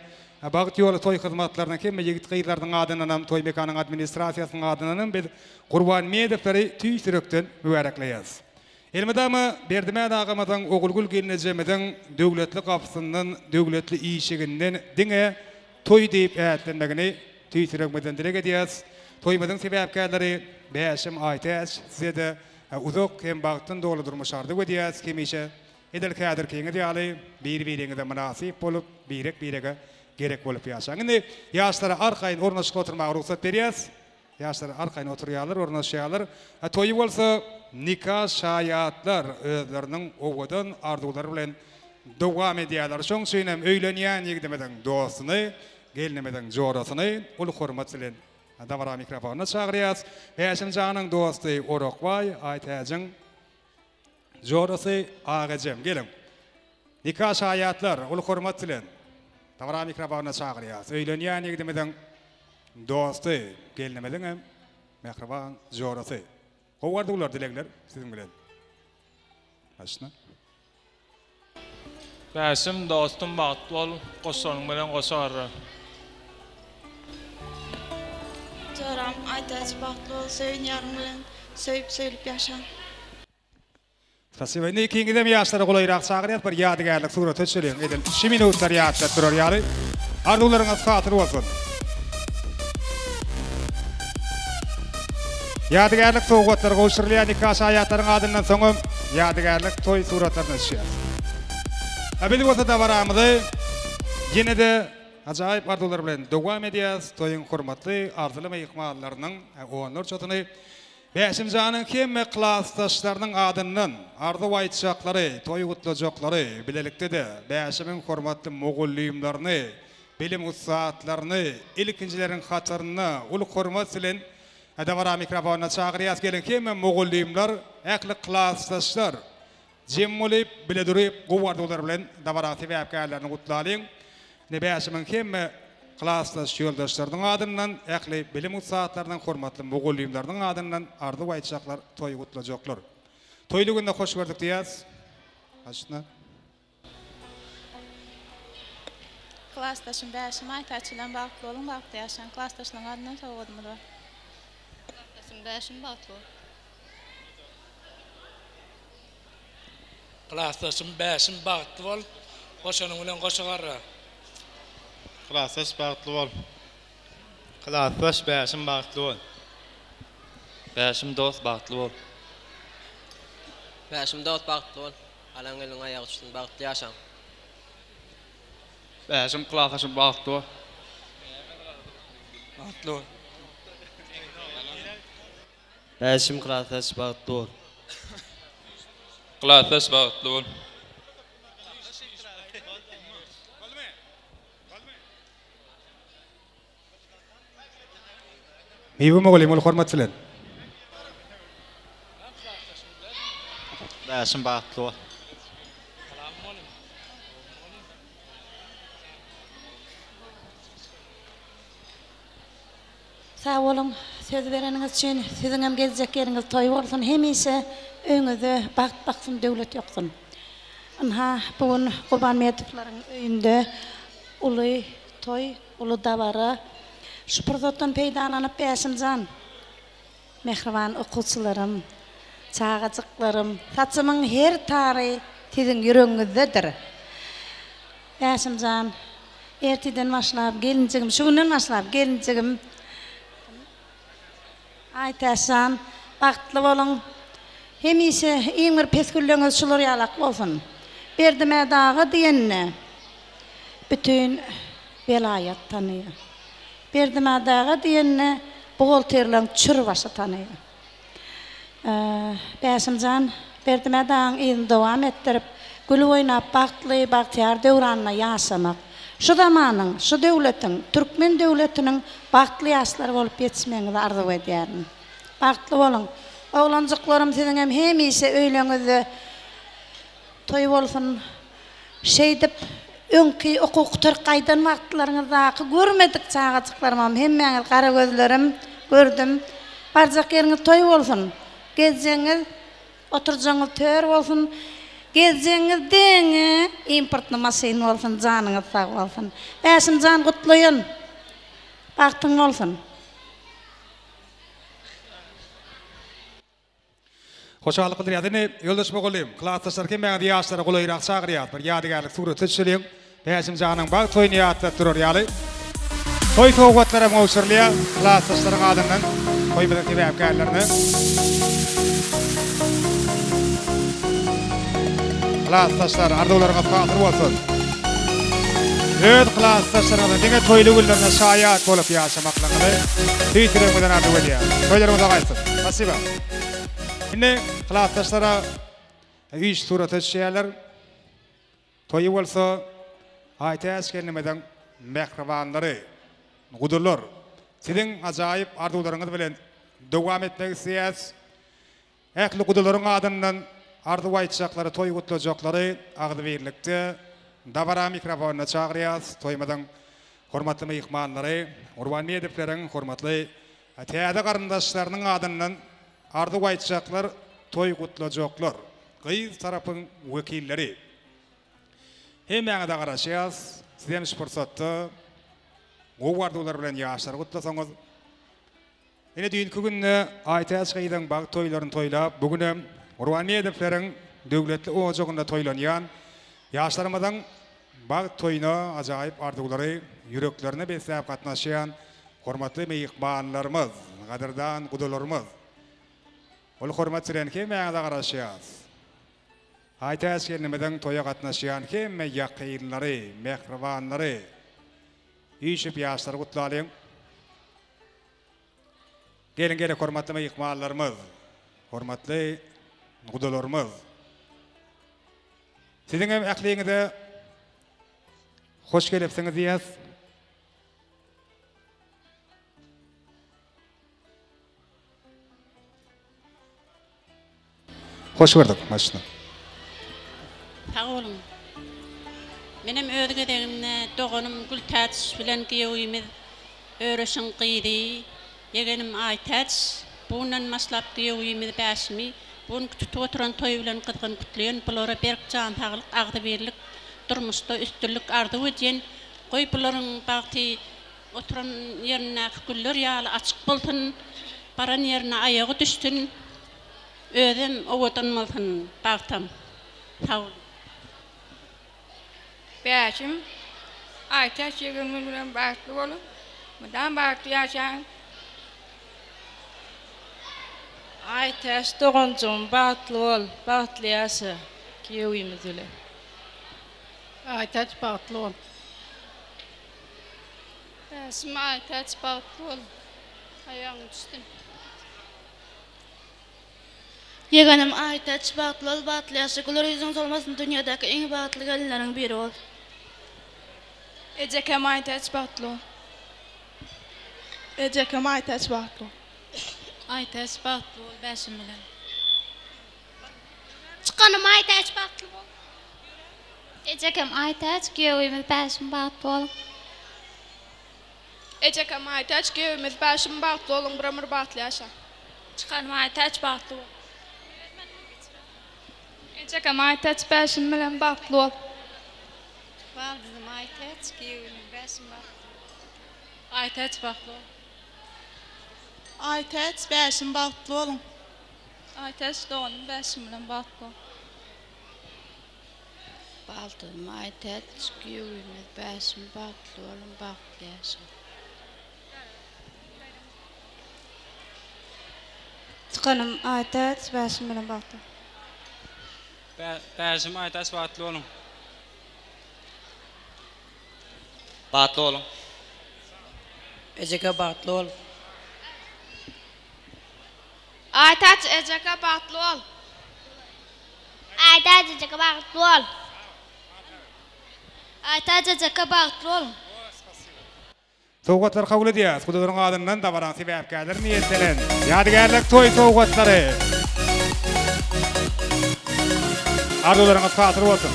Bagt ýoly toý hyzmatlarynyň hemme ýigit-gyzlarynyň adyndanam toý mekanyň administrasiýasynyň adyndanam biz Gurban Medowlary tüýs ýürekden mübärekleýäris. Elmydama Berdimät agamyzyň Ogulgül gelnejemiziň döwletli gapysyndan, döwletli işiginden diňe toý diýip ätlenmegini tüýs ýüregimizden dileg edýäs. Toýumyzyň sebäpkärleri Bäşim Aýtäç size-de uzak hem bagtdan doly durmuş arzuw edýäs. Hemişe edil häzirkiňiz ýaly bir-biriňize mynasyp bolup, birek-birege gerek bolup ýaşaň. Indi ýaşlara arkaýyn ornaşyp oturmaga rugsat berýäs. Ýaşlar arkaýyn oturýarlar, ornaşýarlar. Toýy bolsa nika şaýatlar özleriniň owadan arzuwlary bilen dowam edýärler. Şoň üçin hem öýlenýän ýigdimiziň dostuny, gelnimiziň jorasyny uly hormat bilen dabara mikrofonyna çagyrýas. Bäşim janyň dosty Orakbaý, Aýtäjiň jorasy Agejem. Geliň. Nika şaýatlar uly hormat bilen dabara mikrofonyna çagyrýas. Öýlenýän ýigdimiziň Dosty, gelnimiziňem mähriban jorasy. Gowy arzuwlar, dilegler siziň bilen. Başyna. Bäşim dostum bagtly bol goşanyň bilen goşa garra. Joram Aýtäç bagtly bol söýen ýaryň bilen söýüp söýlüp ýaşa. Spasiba. Indi ikiňizem ýaşlara golaýrak çagyrýas bir ýadygärlik surata düşeliň edil şu minutlar ýatlap durar ýaly. Arzuwlaryňyz hasyl bolsun. Ýadygärlik sowgatlary gowşurylýar nika şaýatlaryň adyndan soňam ýadygärlik toý suratlaryna düşýäs. A biz bolsa dabaramyzy ýene-de ajaýyp arzuwlar bilen dowam edýäs. Toýuň hormatly arzyly myhmanlarynyň onlarçasyny Bäşimjanyň hemme klasdaşlarynyň adyndan arzuw aýtjaklary, toý gutlajaklary, bilelikde-de Bäşimiň hormatly mugallymlaryny, bilim ussatlaryny ilkinjileriň hatarynda uly hormat bilen dabara mikrofonyna çagyrýas. Geliň hemme mugallymlar, ähli klasdaşlar Jem bolup, bile durup, gowy arzuwlar bilen dabaraň sebäpkärlerini gutlalyň. Ine, Bäşimiň hemme klasdaş ýoldaşlarynyň adyndan, ähli bilim ussatlarynyň, hormatly mugallymlarynyň adyndan arzuw aýtjaklar, toýy gutlajaklar. Toýly günde hoş gördük diýýäs. Başyna. Klasdaşym Bäşim Aýtäç bilen bagtly boluň bagtly ýaşaň klasdaşlaň adyndan sowgadymyz bar. Klasdaşym Bäşim bagtly bol. Klasdaşym Bäşim bagtly bol goşanyň bilen goşa garra. Klasdaş bagtly bol. Klasdaş Bäşim bagtly bol. Bäşim dost bagtly bol. Bäşim dost bagtly bol. Alan gelniň aýagy uçsun bagtly ýaşaň. Bäşim klasdaşym bagtly bol. Bagtly bol. Bäşim klasdaş bagtly bol. Klasdaş bagtly bol. Miwe mugallym uly hormat bilen. Bäşim bagtly bol. Sag boluň söz bereniňiz üçin siziňem geljek ýeriňiz toý bolsun hemişe öýüňizde bagt baksyn döwlet ýoksun. Ynha bu gün Gurbanmedowlaryň öýünde uly toý. uly dabara. Şu pursatdan peýdalanyp Bäşimjan, mähriban okuwçylarym, çagajyklarym, saçymyň her tary siziň ýüregiňizdedir. Bäşimjan, ertirden başlap gelinjigim, şu günden başlap gelinjigim Aýtäç jan, bagtly boluň. Hemişe iň bir pes gülleňiz şular ýalak bolsun. Berdimäd aga diýende bütin welaýat tanyýar. Berdimäd aga diýende buhgalterleň çür başy tanyýar. Bäşim jan, Berdimäd agaň yzyny dowam etdirip, gülüp oýnap bagtly, bagtyýar döwranda ýaşamak, şu zamanyň, şu döwletiň, türkmen döwletiniň bagtly ýaşlary bolup ýetişmegiňizi arzuw edýärin. Bagtly boluň! Oglanjyklarym siziňem hemişe öýleňizde toý bolsun. Şeýdip, öňki okuw gutaryp gaýdan wagtlaryňyzdaky görmedik çagajyklarymam hemmäňiz gara gözlerim gördüm. Barjak ýeriňiz toý bolsun. Gezjegiňiz, oturjagyňyz tör bolsun. Gezjegiňiz diňe importny maşyn bolsun, janyňyz sag bolsun. Bäşim jan gutlaýan. Bagtyň bolsun. Hoşallyk bildirýäs. Indi ýoldaş mugallym, klasdaşlar hemmäňizi ýaşlara golaýrak çagyrýas. Bir ýadygärlik surata düşeliň. Bäşim janyň bagt toýuny ýatlap durar ýaly. Toý sowgatlaram gowşurylýar klasdaşlaryň adyndan toýumyzyň sebäpkärlerine. Klasdaşlar, arzuwlaryňyz hasyl bolsun. Öz klasdaşlaryňyzyň diňe toýly günlerine şaýat bolup ýaşamaklygyňyzy tüýs ýüregimizden arzuw edýäris. Toýlaryňyza gaýtsyn. Spasiba. Indi klasdaşlara üýş surata düşýärler. Toýy bolsa Aýtäç gelnimiziň mähribanlary, gudular, siziň ajaýyp arzuwlaryňyz bilen dowam etmek isleýäs. Ähli gudalaryň adyndan arzuw aýtjaklary, toý gutlajaklary agzybirlikde dabara mikrofonyna çagyrýas. Toýumyzyň hormatly myhmanlary, Gurban Medewleriň hormatly täze garyndaşlarynyň adyndan arzuw aýtjaklar, toý gutlajaklar, gyz tarapyň wekilleri. Hemmäňize garaşýas. Sizem şu pursatda gowy arzuwlar bilen ýaşlary gutlasaňyz. Ine düýnki günde Aýtäç gyzyň bagt toýlaryny toýlap, bu günem Gurbanmedowlaryň döwletli ojagynda toýlanýan ýaşlarymyzyň bagt toýuna ajaýyp arzuwlary ýüreklerine besläp gatnaşýan hormatly myhmanlarymyz, gadyrdan gudalarymyz! Uly hormat bilen hemmäňize garaşýas. Aýtäç gelnimiziň toýa gatnaşýan hemme ýakynlary, mähribanlary üýşüp ýaşlary gutlalyň. Geliň geliň hormatly myhmanlarymyz, hormatly gudalarymyz. Siziň hem ähliňize hoş gelipsiňiz diýýäs. Hoş gördük maşyna. Sag boluň. Menem öz gezegimde doganym Gültäç bilen giýewimiz Öreşiň gyzy, ýegenim Aýtäç, bu günden başlap giýewimiz Bäşimi bu günki tutup oturan toýy bilen gyzgyn gutlaýan, bulara berk jan saglyk, agzybirlik, durmuşda üstünlik arzuw edýän. Goý bularyň bagty oturan ýerindäki güller ýaly açyk bolsun, baran ýerine aýagy düşsün. Özem owadan bolsun bagtam. Sag boluň. Bäşim, Aýtäç ýegenimiz bilen bagtly boluň, mydam bagtly ýaşaň. Aýtäç doganjygym bagtly bol, bagtly ýaşa giýewimiz bilen. Aýtäç bagtly bol. Bäşim Aýtäç bagtly bol. Aýagyň düşsün. Ýegenim Aýtäç bagtly bol bagtly ýaşa güler ýüzüň solmasyn dünýädäki iň bagtly gelinleriň biri bol. Ejekem Aýtäç bagtly bol. Ejekem Aýtäç bagtly bol. Aýtäç bagtly bol Bäşim bilen. Çykanym Aýtäç bagtly bol. Ejekem Aýtäç giýewimiz Bäşim bagtly boluň. Ejekem Aýtäç giýewimiz Bäşim bagtly boluň bir ömür bagtly ýaşaň. Çykanym Aýtäç bagtly bol. Ejekem Aýtäç Bäşim bilen bagtly bol. Baldyzym Aýtäç giýewimiz Bäşim bagtly bol. Aýtäç bagtly bol. Aýtäç Bäşim bagtly boluň. Aýtäç doganym Bäşim bilen bagtly bol. Baldyzym Aýtäç giýewimiz Bäşim bagtly boluň bagtly ýaşaň. Çykanym Aýtäç Bäşim bilen bagtly. Bäşim Aýtäç bagtly boluň. Bagtly boluň. Ejeke bagtly bol. Aýtäç ejeke bagtly bol. Aýtäç ejeke bagtly bol. Aýtäç ejeke bagtly boluň. Sowgatlary kabul edýäris. Gudalaryň adyndan dabaraň sebäpkärleri niýetlenen ýadygärlik toý sowgatlary. Arzuwlaryňyz hasyl bolsun!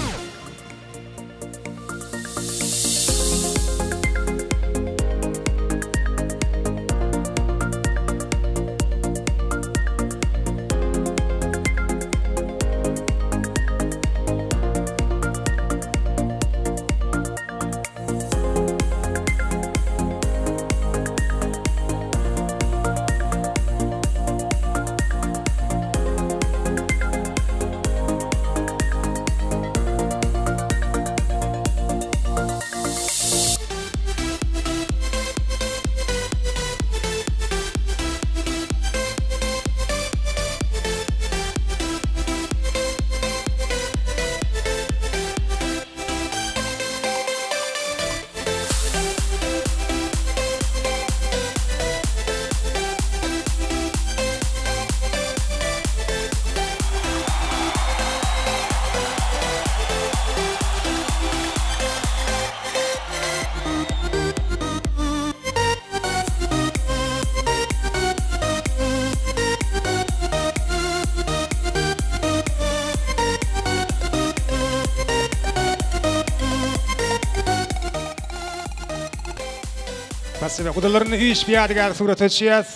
Spasiba. Gudalaryny üýşüp ýadygär surata düşýäs.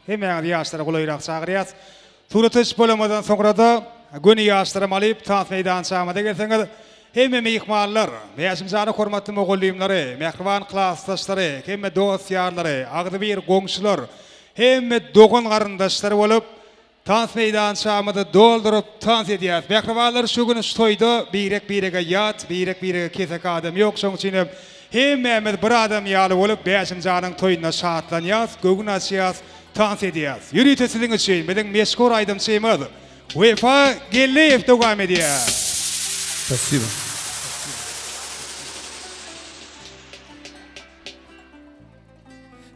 Hemmäňizi ýaşlara golaýrak çagyrýas. Surata düşüp bolamadan soňra-da göni ýaşlaram alyp tans meýdançamyza gelseňiz, hemme myhmanlar, Bäşimjanyň hormatly mugallymlary, mähriban klasdaşlary, hemme dost-ýarlary, agzybir goňşular, hemme dogan-garyndaşlar bolup Tans meýdançamyzy dolduryp tans edýäs. Mähribanlar şu gün şu toýda birek birege ýat, birek birege keseki adam ýok. Şoň üçin hem hemmämiz bir adam ýaly bolup Bäşimjanyň toýunda şatlanýas, göwün açýas, tans edýäs. Ýörite siziň üçin biziň meşhur aýdymçymyz Wepa Geldiýew dowam edýär. Spasibo.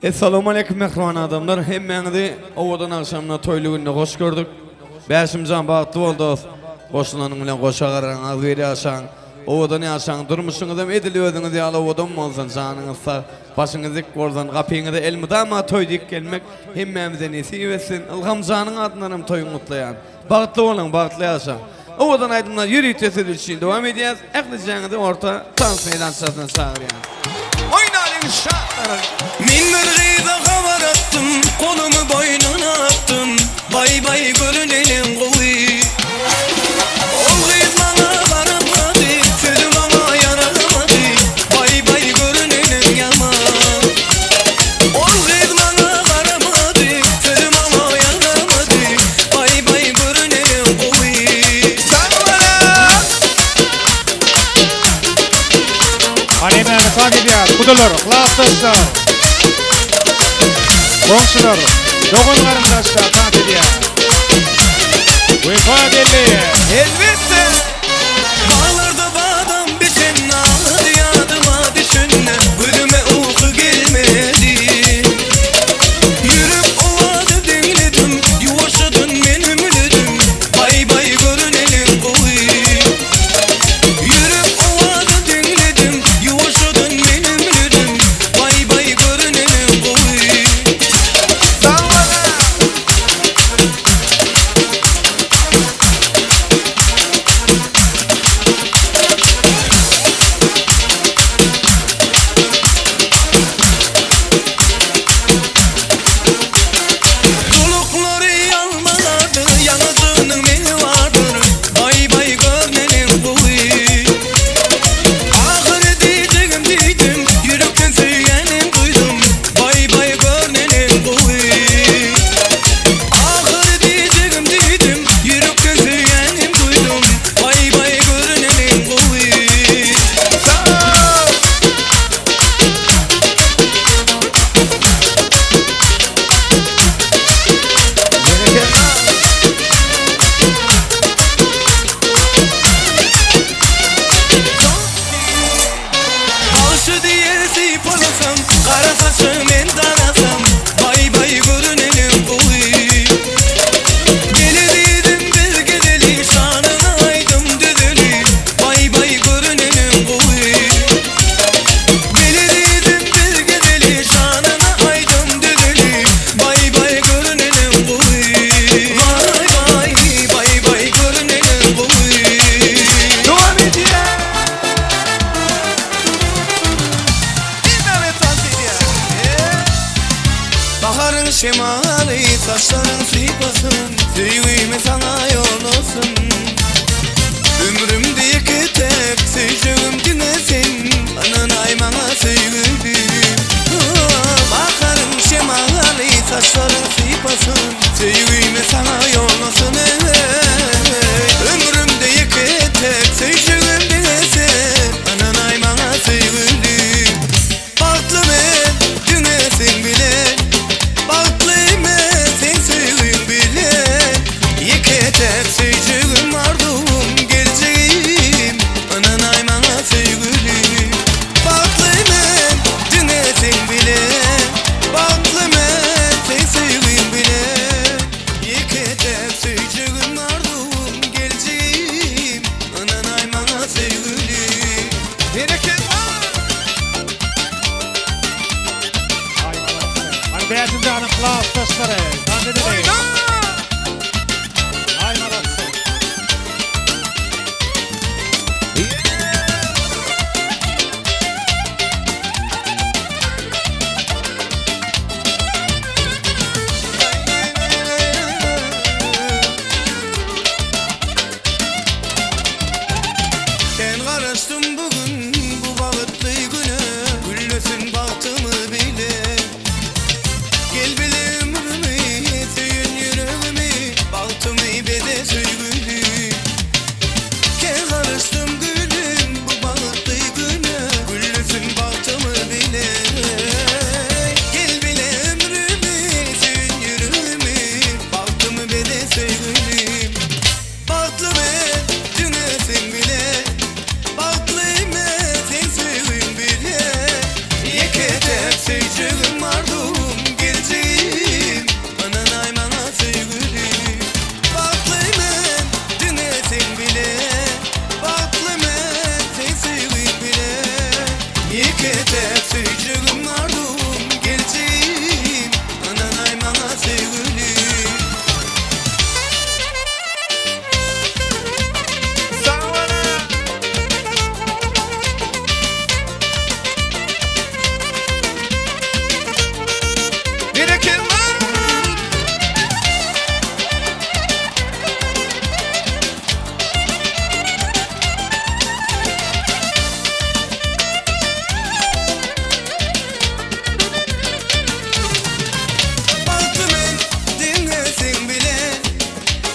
Essalawmaleýkum mähriban adamlar hemmäňizi owadan agşamda toýly günde hoş gördük. Bäşimjan bagtly bol dost. Goşulanyň bilen goşa garaň agzybir ýaşaň. Owadan ýaşaň durmuşyňyzam edil özüňiz ýaly owadan bolsun janyňyz sag başyňyz dik bolsun gapyňyza elmydama toý dik gelmek hemmämize nesip etsin Ylhamjanyň adyndanam toýuňy gutlaýan. Bagtly boluň bagtly ýaşaň. Owadan aýdymlar ýörite siz üçin dowam edýäs. Ählijaňyzy orta tans meýdançasyna çagyrýan. Oýnalyň şatlanyň. Men bir gyza habar atdym, golumy boýnuna atdym, Baý baý görüneniň gowy. Ol gyz maňa garamady, sözi maňa ýaramady, Baý baý görüneniň ýaman. Ol gyz maňa garamady, sözi maňa ýaramady, Baý baý görüneniň gowy. Hany hemmämiz sag edýäs. Gudalar, klasdaşlar. Goňşular, dogan garyndaşlar tans edýär. Wepa geldi. Elbetde. Baglarda badam biten ady ýadyma düşende gözüme uky gelmedi. Ýürek owazy diňledim, ýuwaşjadan men hümledim, Baý baý görüneniň gowy. Ýürek owazy diňledim, ýuwaşjadan men hümledim, Baý baý görüneniň gowy. Sag boluň. Saçlaryň sypasyn, söýgimi saňa ýollasyn. Ömrümde ýeke täk söýjegim diňe sen, Ynanaý maňa söýgülim. Baharyň şemaly saçlaryň sypasyn, Söýgimi saňa ýollasyn eý. Ömrümde ýeke täk söýjegim diňe sen, Ynanaý maňa söýgülim. Bagtly men diňe seň bilen, Bagtly men seň söýgiň bilen. Ýeke täk söýjegim arzuwym geljegim, Ynanaý maňa söýgülim. Bagtly men diňe seň bilen, Bagtly men seň söýgiň bilen. Ýeke täk söýjegim arzuwym geljegim, Ynanaý maňa söýgülim. Berekella! Ay Bäşim janyň klasdaşlary, tans edeliň. Ay malatsy. Kän garaşdym bu gün bu bagtly güne, Güllesin bagtymy bile. Gel bile ömrümi, söýen ýüregimi, Bagtymy beze söýgüli. Kän garaşdym gülüm bu bagtly güne, Güllesin bagtymy bile. Gel bile ömrümi, söýen ýüregimi, Bagtymy beze söýgülim. Bagtly men diňe seň bile, Bagtly men seň söýgiň bile. Ýeke täk söýjegim arzuwym geljegim, Ynanaý maňa söýgülim. Bagtly men diňe seň bile, Bagtly men seň söýgiň bile. Ýeke täk söýjegim arzuwym geljegim, Ynanaý maňa söýgülim. Berekella! Bagtly men diňe seň bile,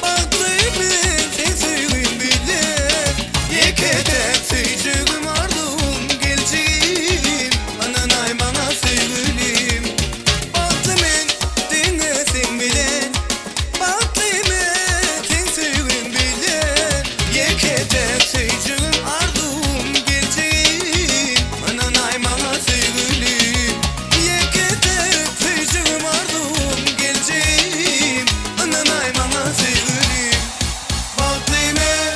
Bagtly men seň söýgiň bile. Ýeke täk söýjegim arzuwym geljegim, Ynanaý maňa söýgülim. Bagtly men diňe seň bile, Bagtly men seň söýgiň bile. Ýeke täk söýjegim arzuwym geljegim, Ynanaý maňa söýgülim. Ýeke täk söýjegim arzuwym geljegim, Ynanaý maňa söýgülim. Bagtly men.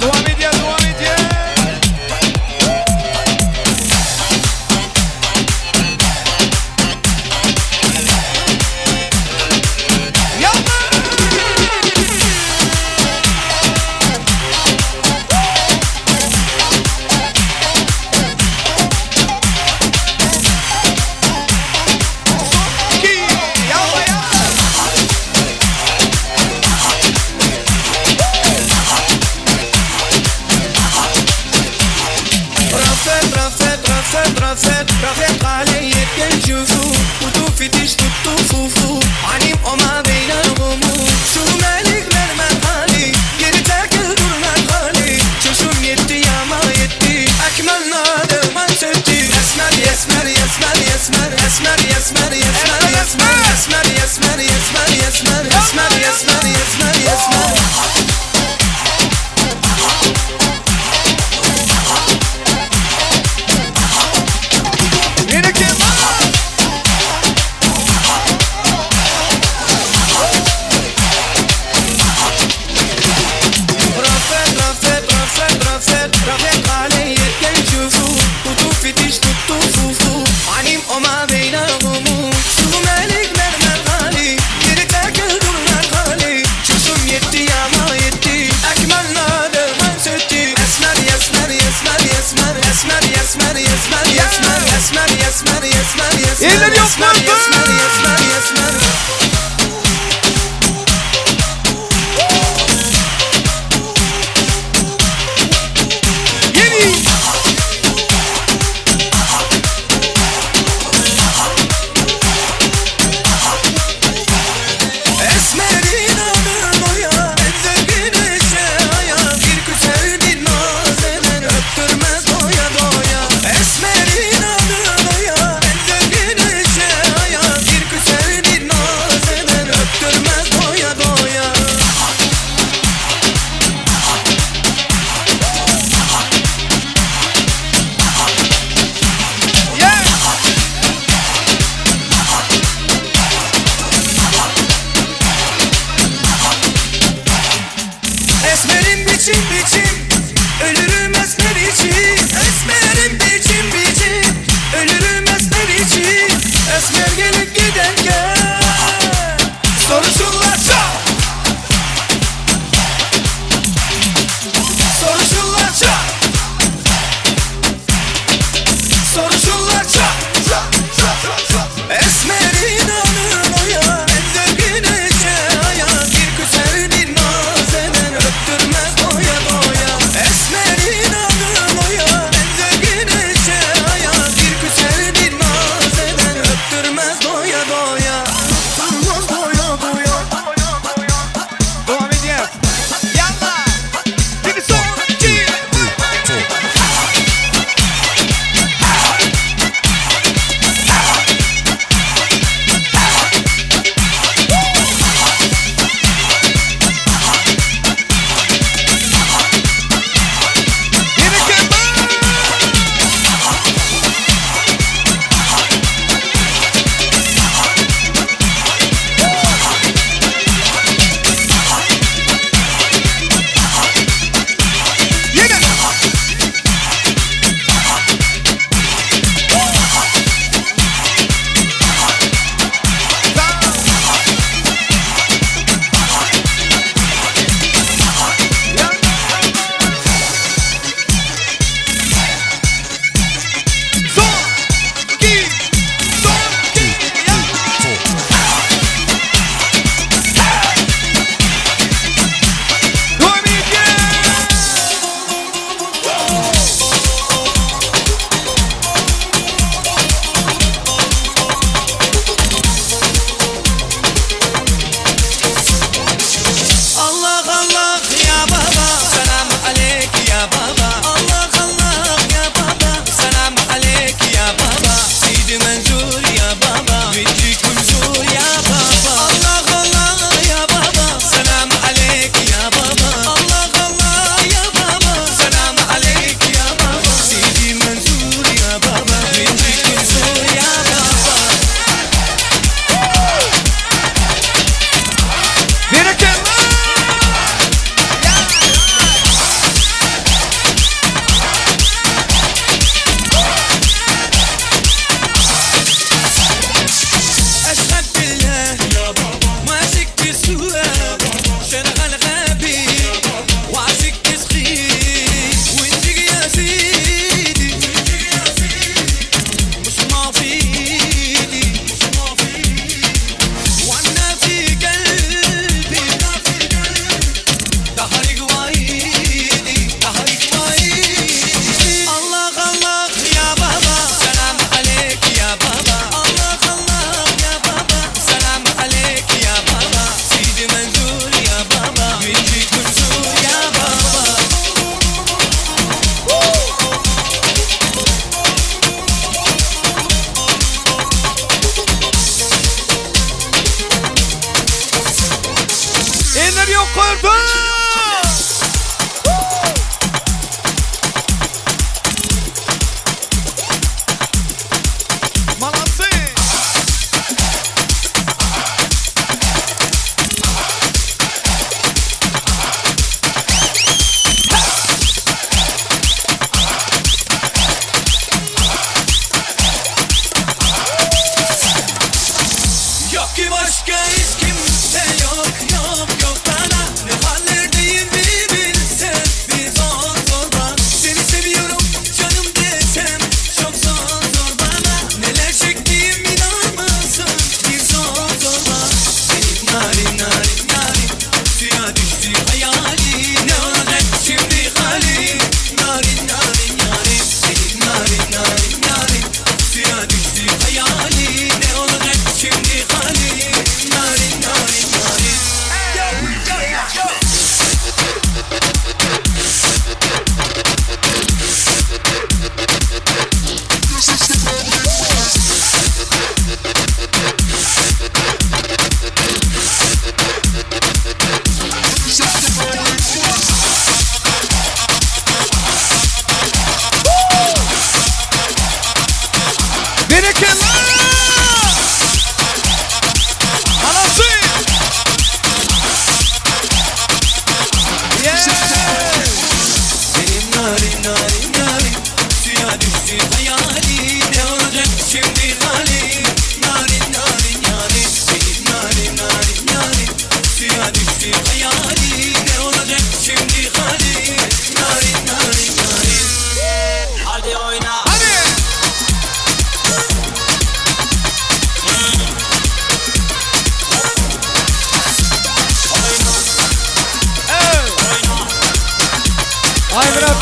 Dowam edýär, dowam edýär. Rafet, Rafet, Rafet, Rafet, Rafet علي كنشوفو وتوفي تشتو فوفو عنيم وما بين الغموض شو مالك مرمى غالي يرتاكل دور غالي شو شو يدي يا ما يدي أكملنا ما تدي أسمر يسمر يسمر يسمر أسمر يسمر يسمر يسمر أسمر يسمر يسمر يسمر أسمر يسمر يسمر يسمر. Rafet, Rafet, Rafet, Rafet, Rafet علي كنشوفو وتوفي تشتو فوفو عنيم وما بين الغموض شو مالك مرمى غالي يرتاكل دور غالي شو شو يدي يا ما يدي أكملنا درمان ستي أسمر يسمر يسمر يسمر أسمر يسمر يسمر يسمر. Esmer esmer esmer esmer Eller esmer ýokarda! esmer esmer esmer Ýeni! Esmerin adın oya Benzer güneşe aya Bir güzel bir naz eder Öptürmez doya doya Esmerin adın oya Benzer güneşe aya Bir güzel bir naz eder Öptürmez doya doya Esmerim biçim biçim Ölürüm esmer için Esmerim biçim biçim Ölürüm esmer için Esmer gelip giderken Soruşurlar çok Soruşurlar çok Soruşurlar çok Esmerin alın oya Benzer güneşe aya Bir güzel bir naz eder Öptürmez doya doya Esmerin alın oya Benzer güneşe aya Bir güzel bir naz eder Öptürmez doya doya Öptürmez doya doya Dowam edýäs. Ýalla! Bir son, iki, üç. Ýene! Son, iki, son, iki, Dowam edýäs! Allah Allah ya baba Selam aleyk ya baba Allah Allah ya baba Selam aleyk ya baba Seydi Menzur ya baba Vinci Kunzur ya baba Allah Allah ya baba Selam aleyk ya baba Allah Allah ya baba Selam aleyk ya baba Seydi Menzur ya baba Vinci Kunzur ya baba Berekella! أشهد بالله يا بابا ماسك بسوء شغال غبي وعسك صغير وانت يا سيدي مش معفيني وانا في قلبي ظهرك وعيني ظهرك وعيني الله الله يا بابا سلام عليك يا بابا الله الله يا بابا سلام عليك يا بابا سيدي منزور يا بابا بنتي كنزور يا بابا Eller ýokarda! Malatsy! Yok ki başka hiç kimse yok yok yok bana Ne hallerdeyim bir bilsen bir zor zor bana Seni seviyorum canım desem çok zor zor bana.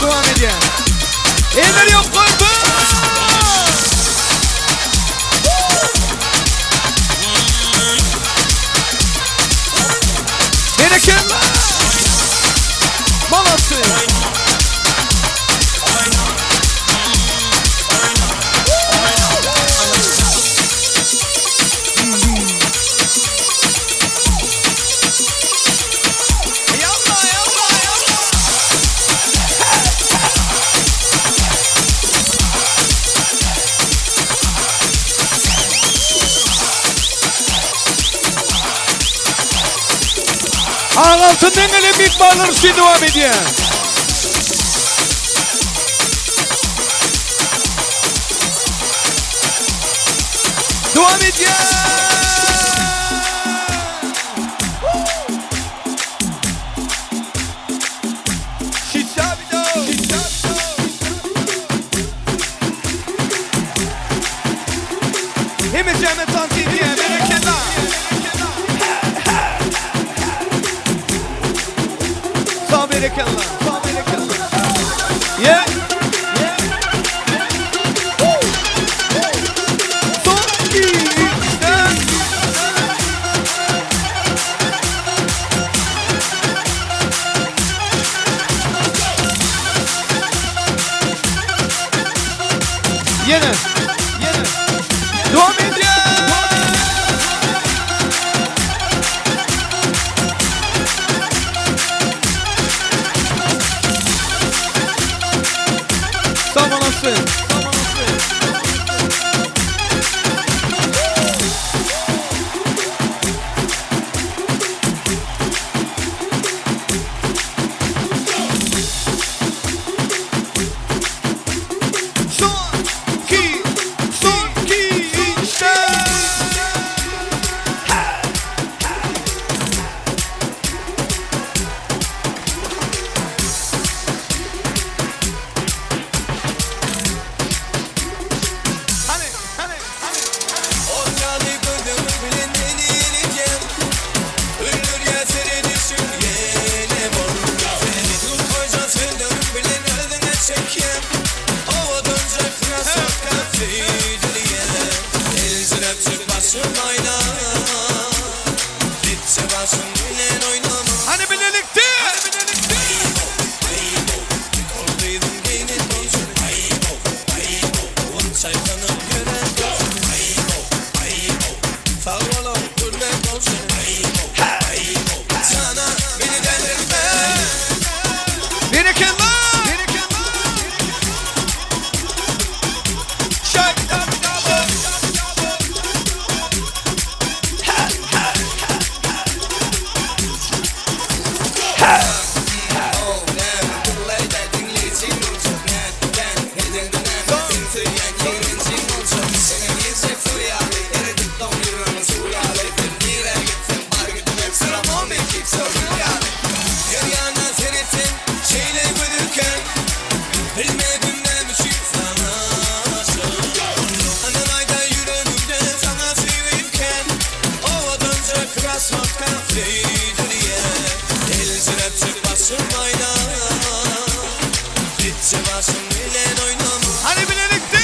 Dowam edýär. Eller ýokarda! Berekella! Molodцы! Ak altyn deňeli myhmanlar üçin dowam edýär. Dowam edýär. Hemme jäme tans edýär. Berekella. Sag berekella. Sag berekella. Yeah. Yeah. Woo. Son 2 3 4. Ýene. Ýene. Dowam edýär. Sag olasyn. Sag olasyn. Son 2 son 2 3 4. Hany, hany, hany. Olcany gördüğümü bilen beni yeneceğim. Öldür ya seni düşün yine bol. Seni tut koycan söndürüm bilen özüne çekeyim. Ovadanca krasotka tüydürüye. El başım ayna. Ditçe başım bilen oynama. Hany bilelikde. Olduydum giyinin olsun. Çaykanıp gören olsun. Sağ olun, hürmet olsun. Sana beni delirtme. Berekella. Berekella. Şak da da. Hany bilelikde.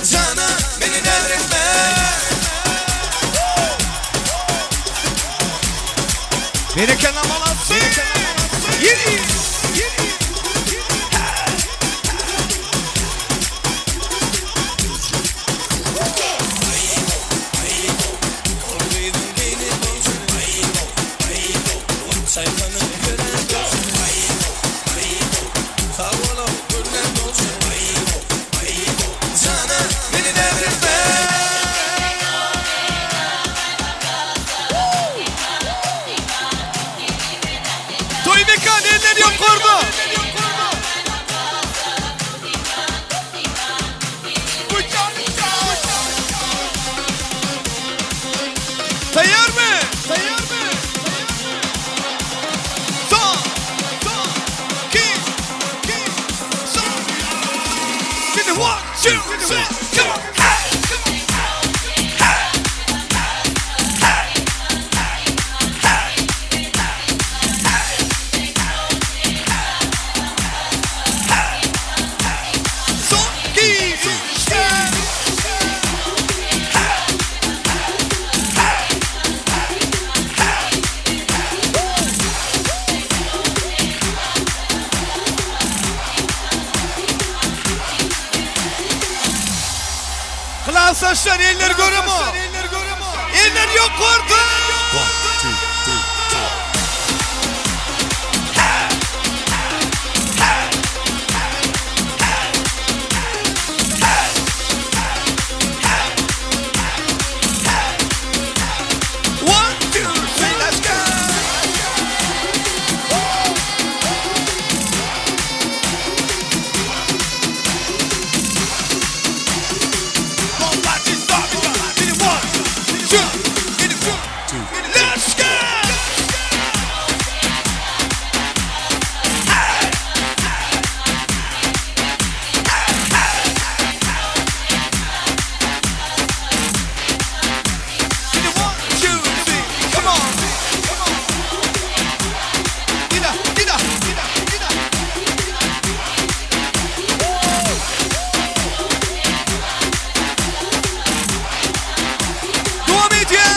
Sana beni delirtme. Berekella molodцы. Ýeri. Ýeri. Sana beni delirtme. Toý mekan eller ýokary. Klasdaşlar eller göremok. Eller ýokarda. One, two, three, four. One, two, three, let's go. Let's go! One, two, three, come on! Get up, get up, get up, get up! Dowam edýär!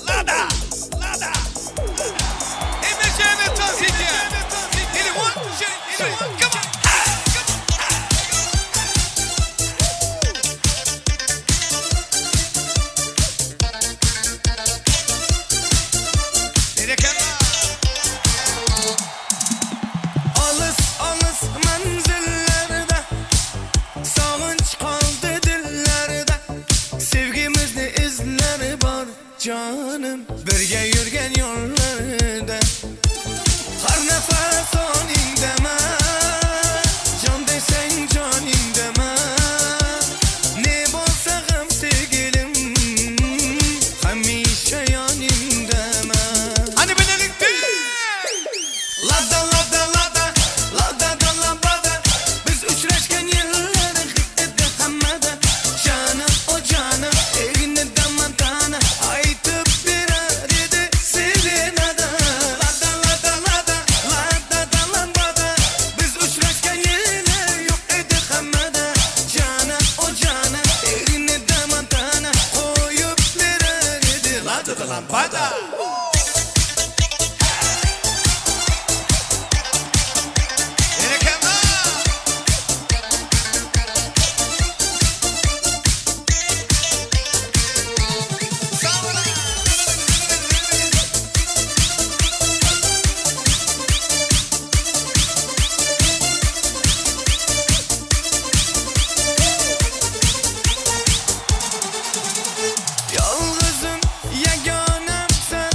Lada! Lada! Hemme tans edýär! Heli one, two, three, come on! Berekella! Alys alys menzillerde Sağınç kaldı dillerde Sevgimizni izleri bar canım Birge yürgen yollarda Har nefes oning deme Can desen caning deme Ne bolsa gam sevgilim Hemişe yanim deme Hany bilelikde! Lada lada lada lada da lambada Biz uchrashgan yillar hit edi hammada Canım o canım egnida montana Aytib berar edi serenada Lada lada lada lada da lambada Biz uchrashgan yillar yo'q edi hammada Canım o canım egnida montana Qo'yib berar edi lada da lambada Berekella! Yolg'izim yagonamsan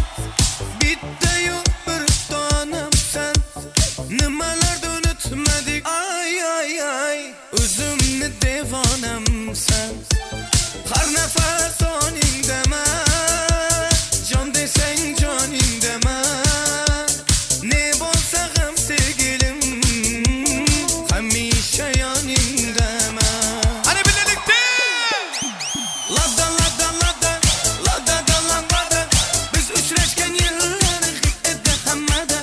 Bittayu bir tonamsan Nimalarni unutmadik ay ay ay O'zimni devonamsan Har nafas oningdama Jon desang joningdama Ne bo'lsa ham sevgilim Hamisha yoningdama Hany bilelikde! Lada lada lada lada da lambada Biz uchrashgan yillar hit edi hammada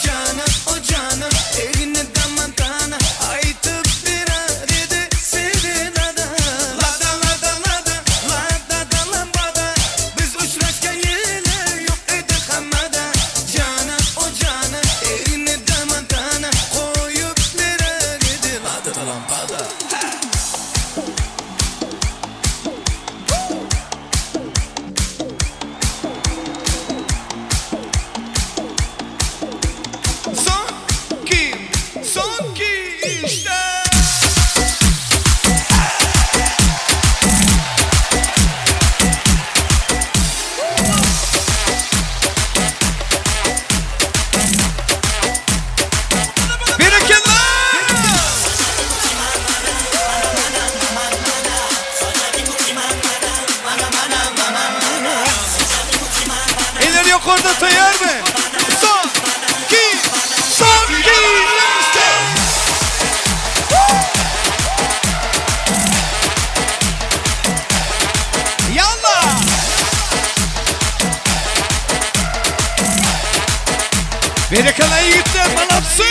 Canım o canım egnida montana Aytib berar edi serenada Lada lada lada lada da lambada Biz uchrashgan yillar yo'q edi hammada Canım o canım egnida montana Qo'yib berar edi lada da lambada Son kim? Son ki işte. Berekella! Eller ýokarda taýýar mı? Son, ki, son ki, işte. Yalla! Berekella ýigitler, malapsy!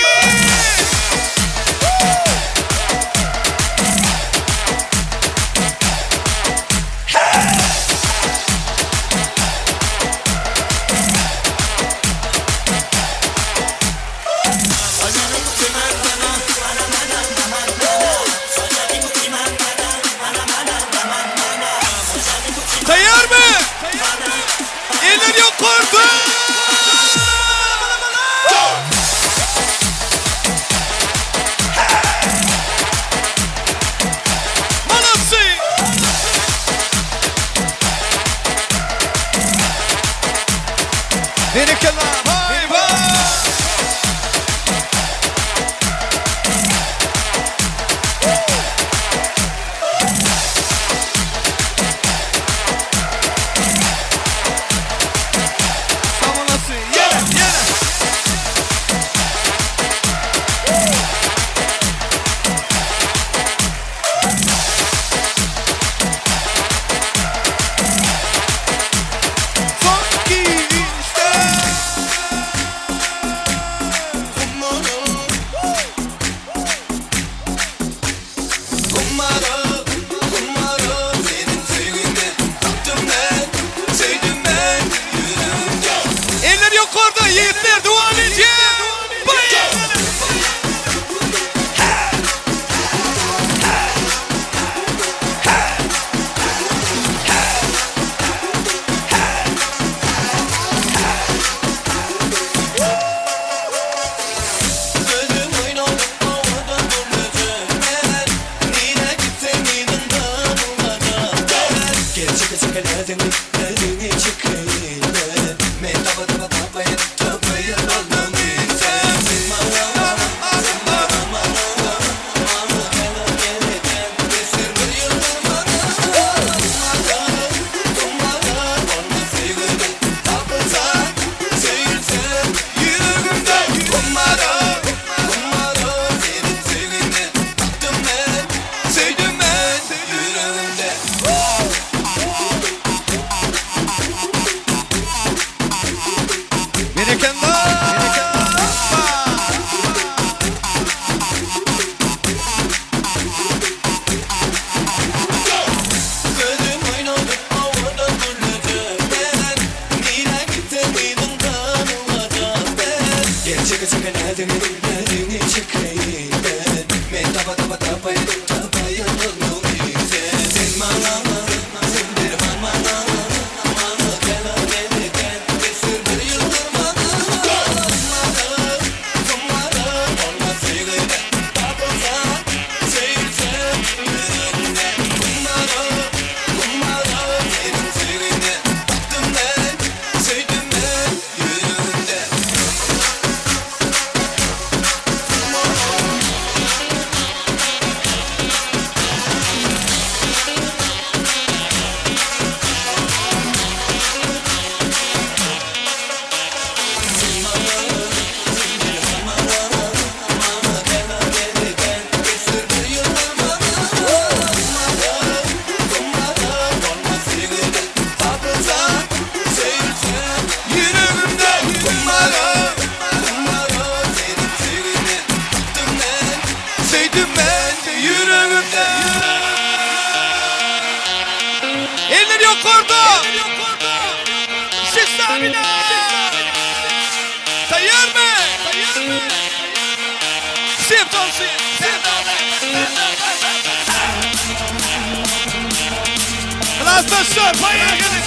Klasdaşlar, поехали!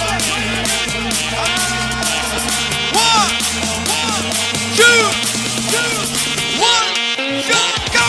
One, two, one, go, go!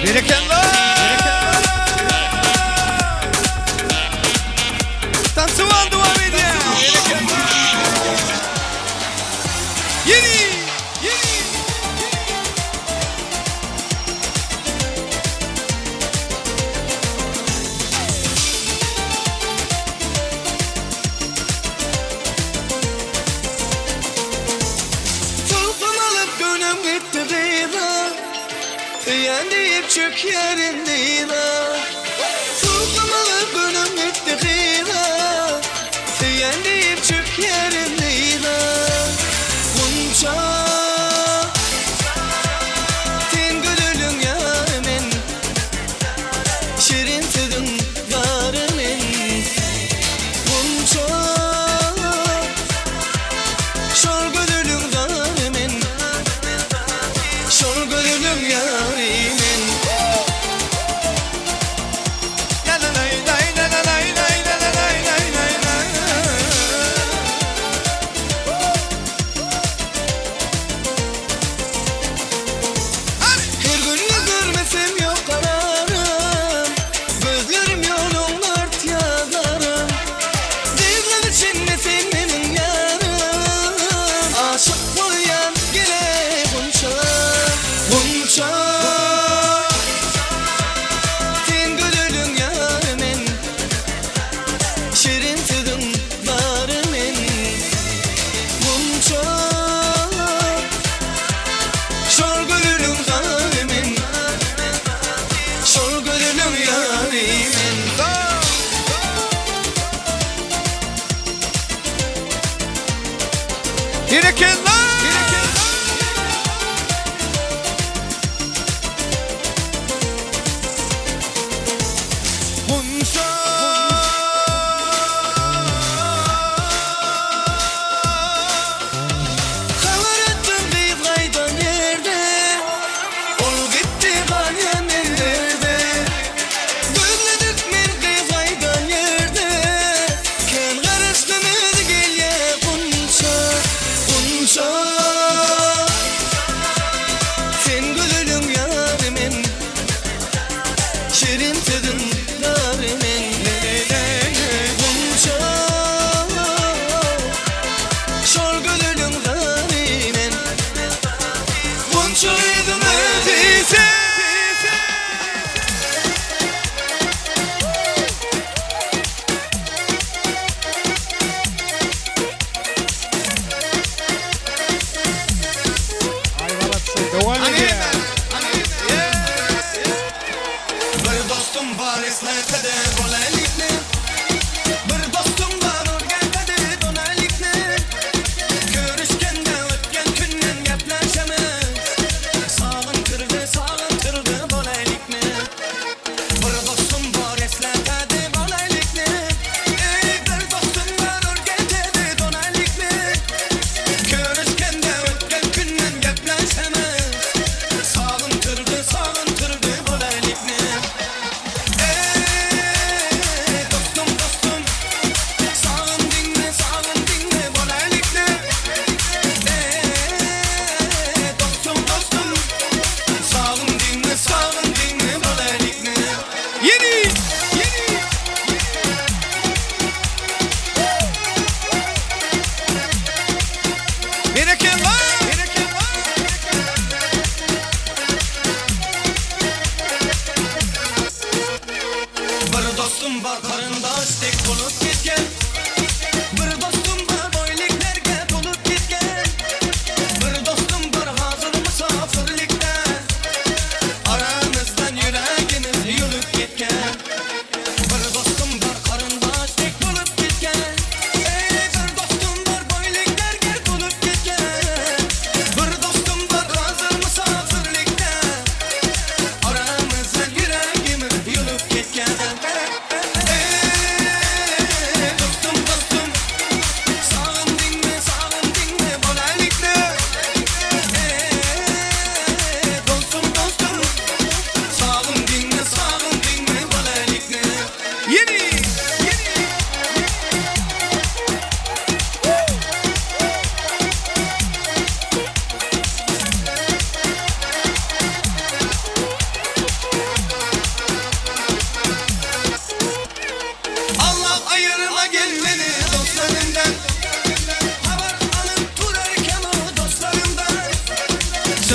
Berekella! Tansuwan dowam edýär. Ýeni! Ýeni! Tolkun alyp gönüm gitdi gyza Söýen diýip çökýärin dyza Tolkun alyp gönüm gitdi gyza Söýen diýip çökýärin dyza Gunça Sen gözeliň ýary men Şirin sözüň zary men Gunça Şol gözeliň zary men Şol gözeliň ýary men. Her gün görmesem ýok kararym Gözlerim ýoluňda artýar zarym Degler içinde sen meniň ýarym Aşyk bolýan gele gunça Gunça Sen gözeliň ýary men Şirin sözüň zary men Gunça Şol gözeliň zary men Şol gözeliň ýary men. Berekella! Gunça! Habar etdim gyz gaýdan ýerde Ol gitdi galýan ellerde Gözledik men gyz gaýdan ýerde Kän garaşdym özi gelýä Gunça Gunça Sen gözeliň ýary men Şirin sözüň zary men Gunça Şol gözeliň zary men Gunça gyzym özi sen. Dowam edýär. Bir dostum bar esletedi bolalikni Bir dostum bar o'rgatadi donalikni Ko'rishganda o'tgan kundan gaplashamiz Sog'intirdi sog'intirdi bolalikni Bir dostum bor eslatadi bolalikni Ey bir dostum bor o'rgatadi donalikni Ko'rishganda o'tgan kundan gaplashamiz Sog'intirdi sog'intirdi bolalikni Ey.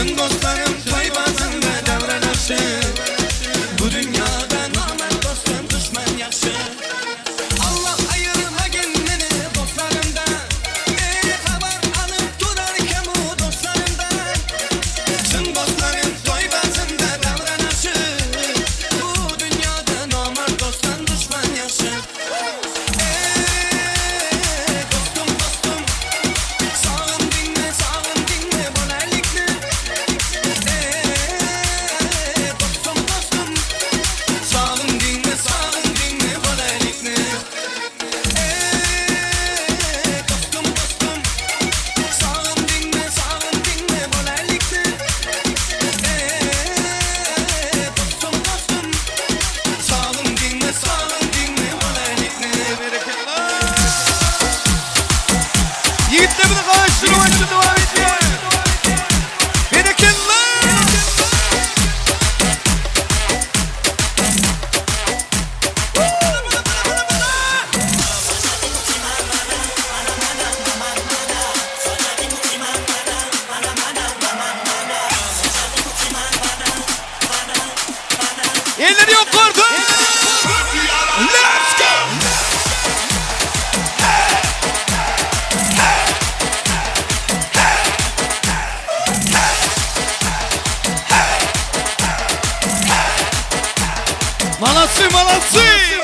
Çyn dostlarym toý bazynda döwran akşy Bu dünýada namart dostdan duşman ýagşy Allah aýyrmagyn meni dostlarymdan Eý habar alyp durar kim u dostlarymdan Çyn dostlarym toý bazynda döwran akşy Bu dünýada namart dostdan duşman ýagşy Eý dostum dostum Sagyn diňle sagyn diňle bolaýlykny Eý dostum dostum Sagyn diňle sagyn diňle bolaýlykny Eý dostum dostum Sagyn diňle sagyn diňle bolaýlykny Eý dostum dostum Sagyn diňle sagyn diňle bolaýlykny Berekella. Ýigitlerimizi gaýyşdyryp aýtdy dowam edýär. Berekella! Eller ýokarda! Let's go! Malatsy, malatsy!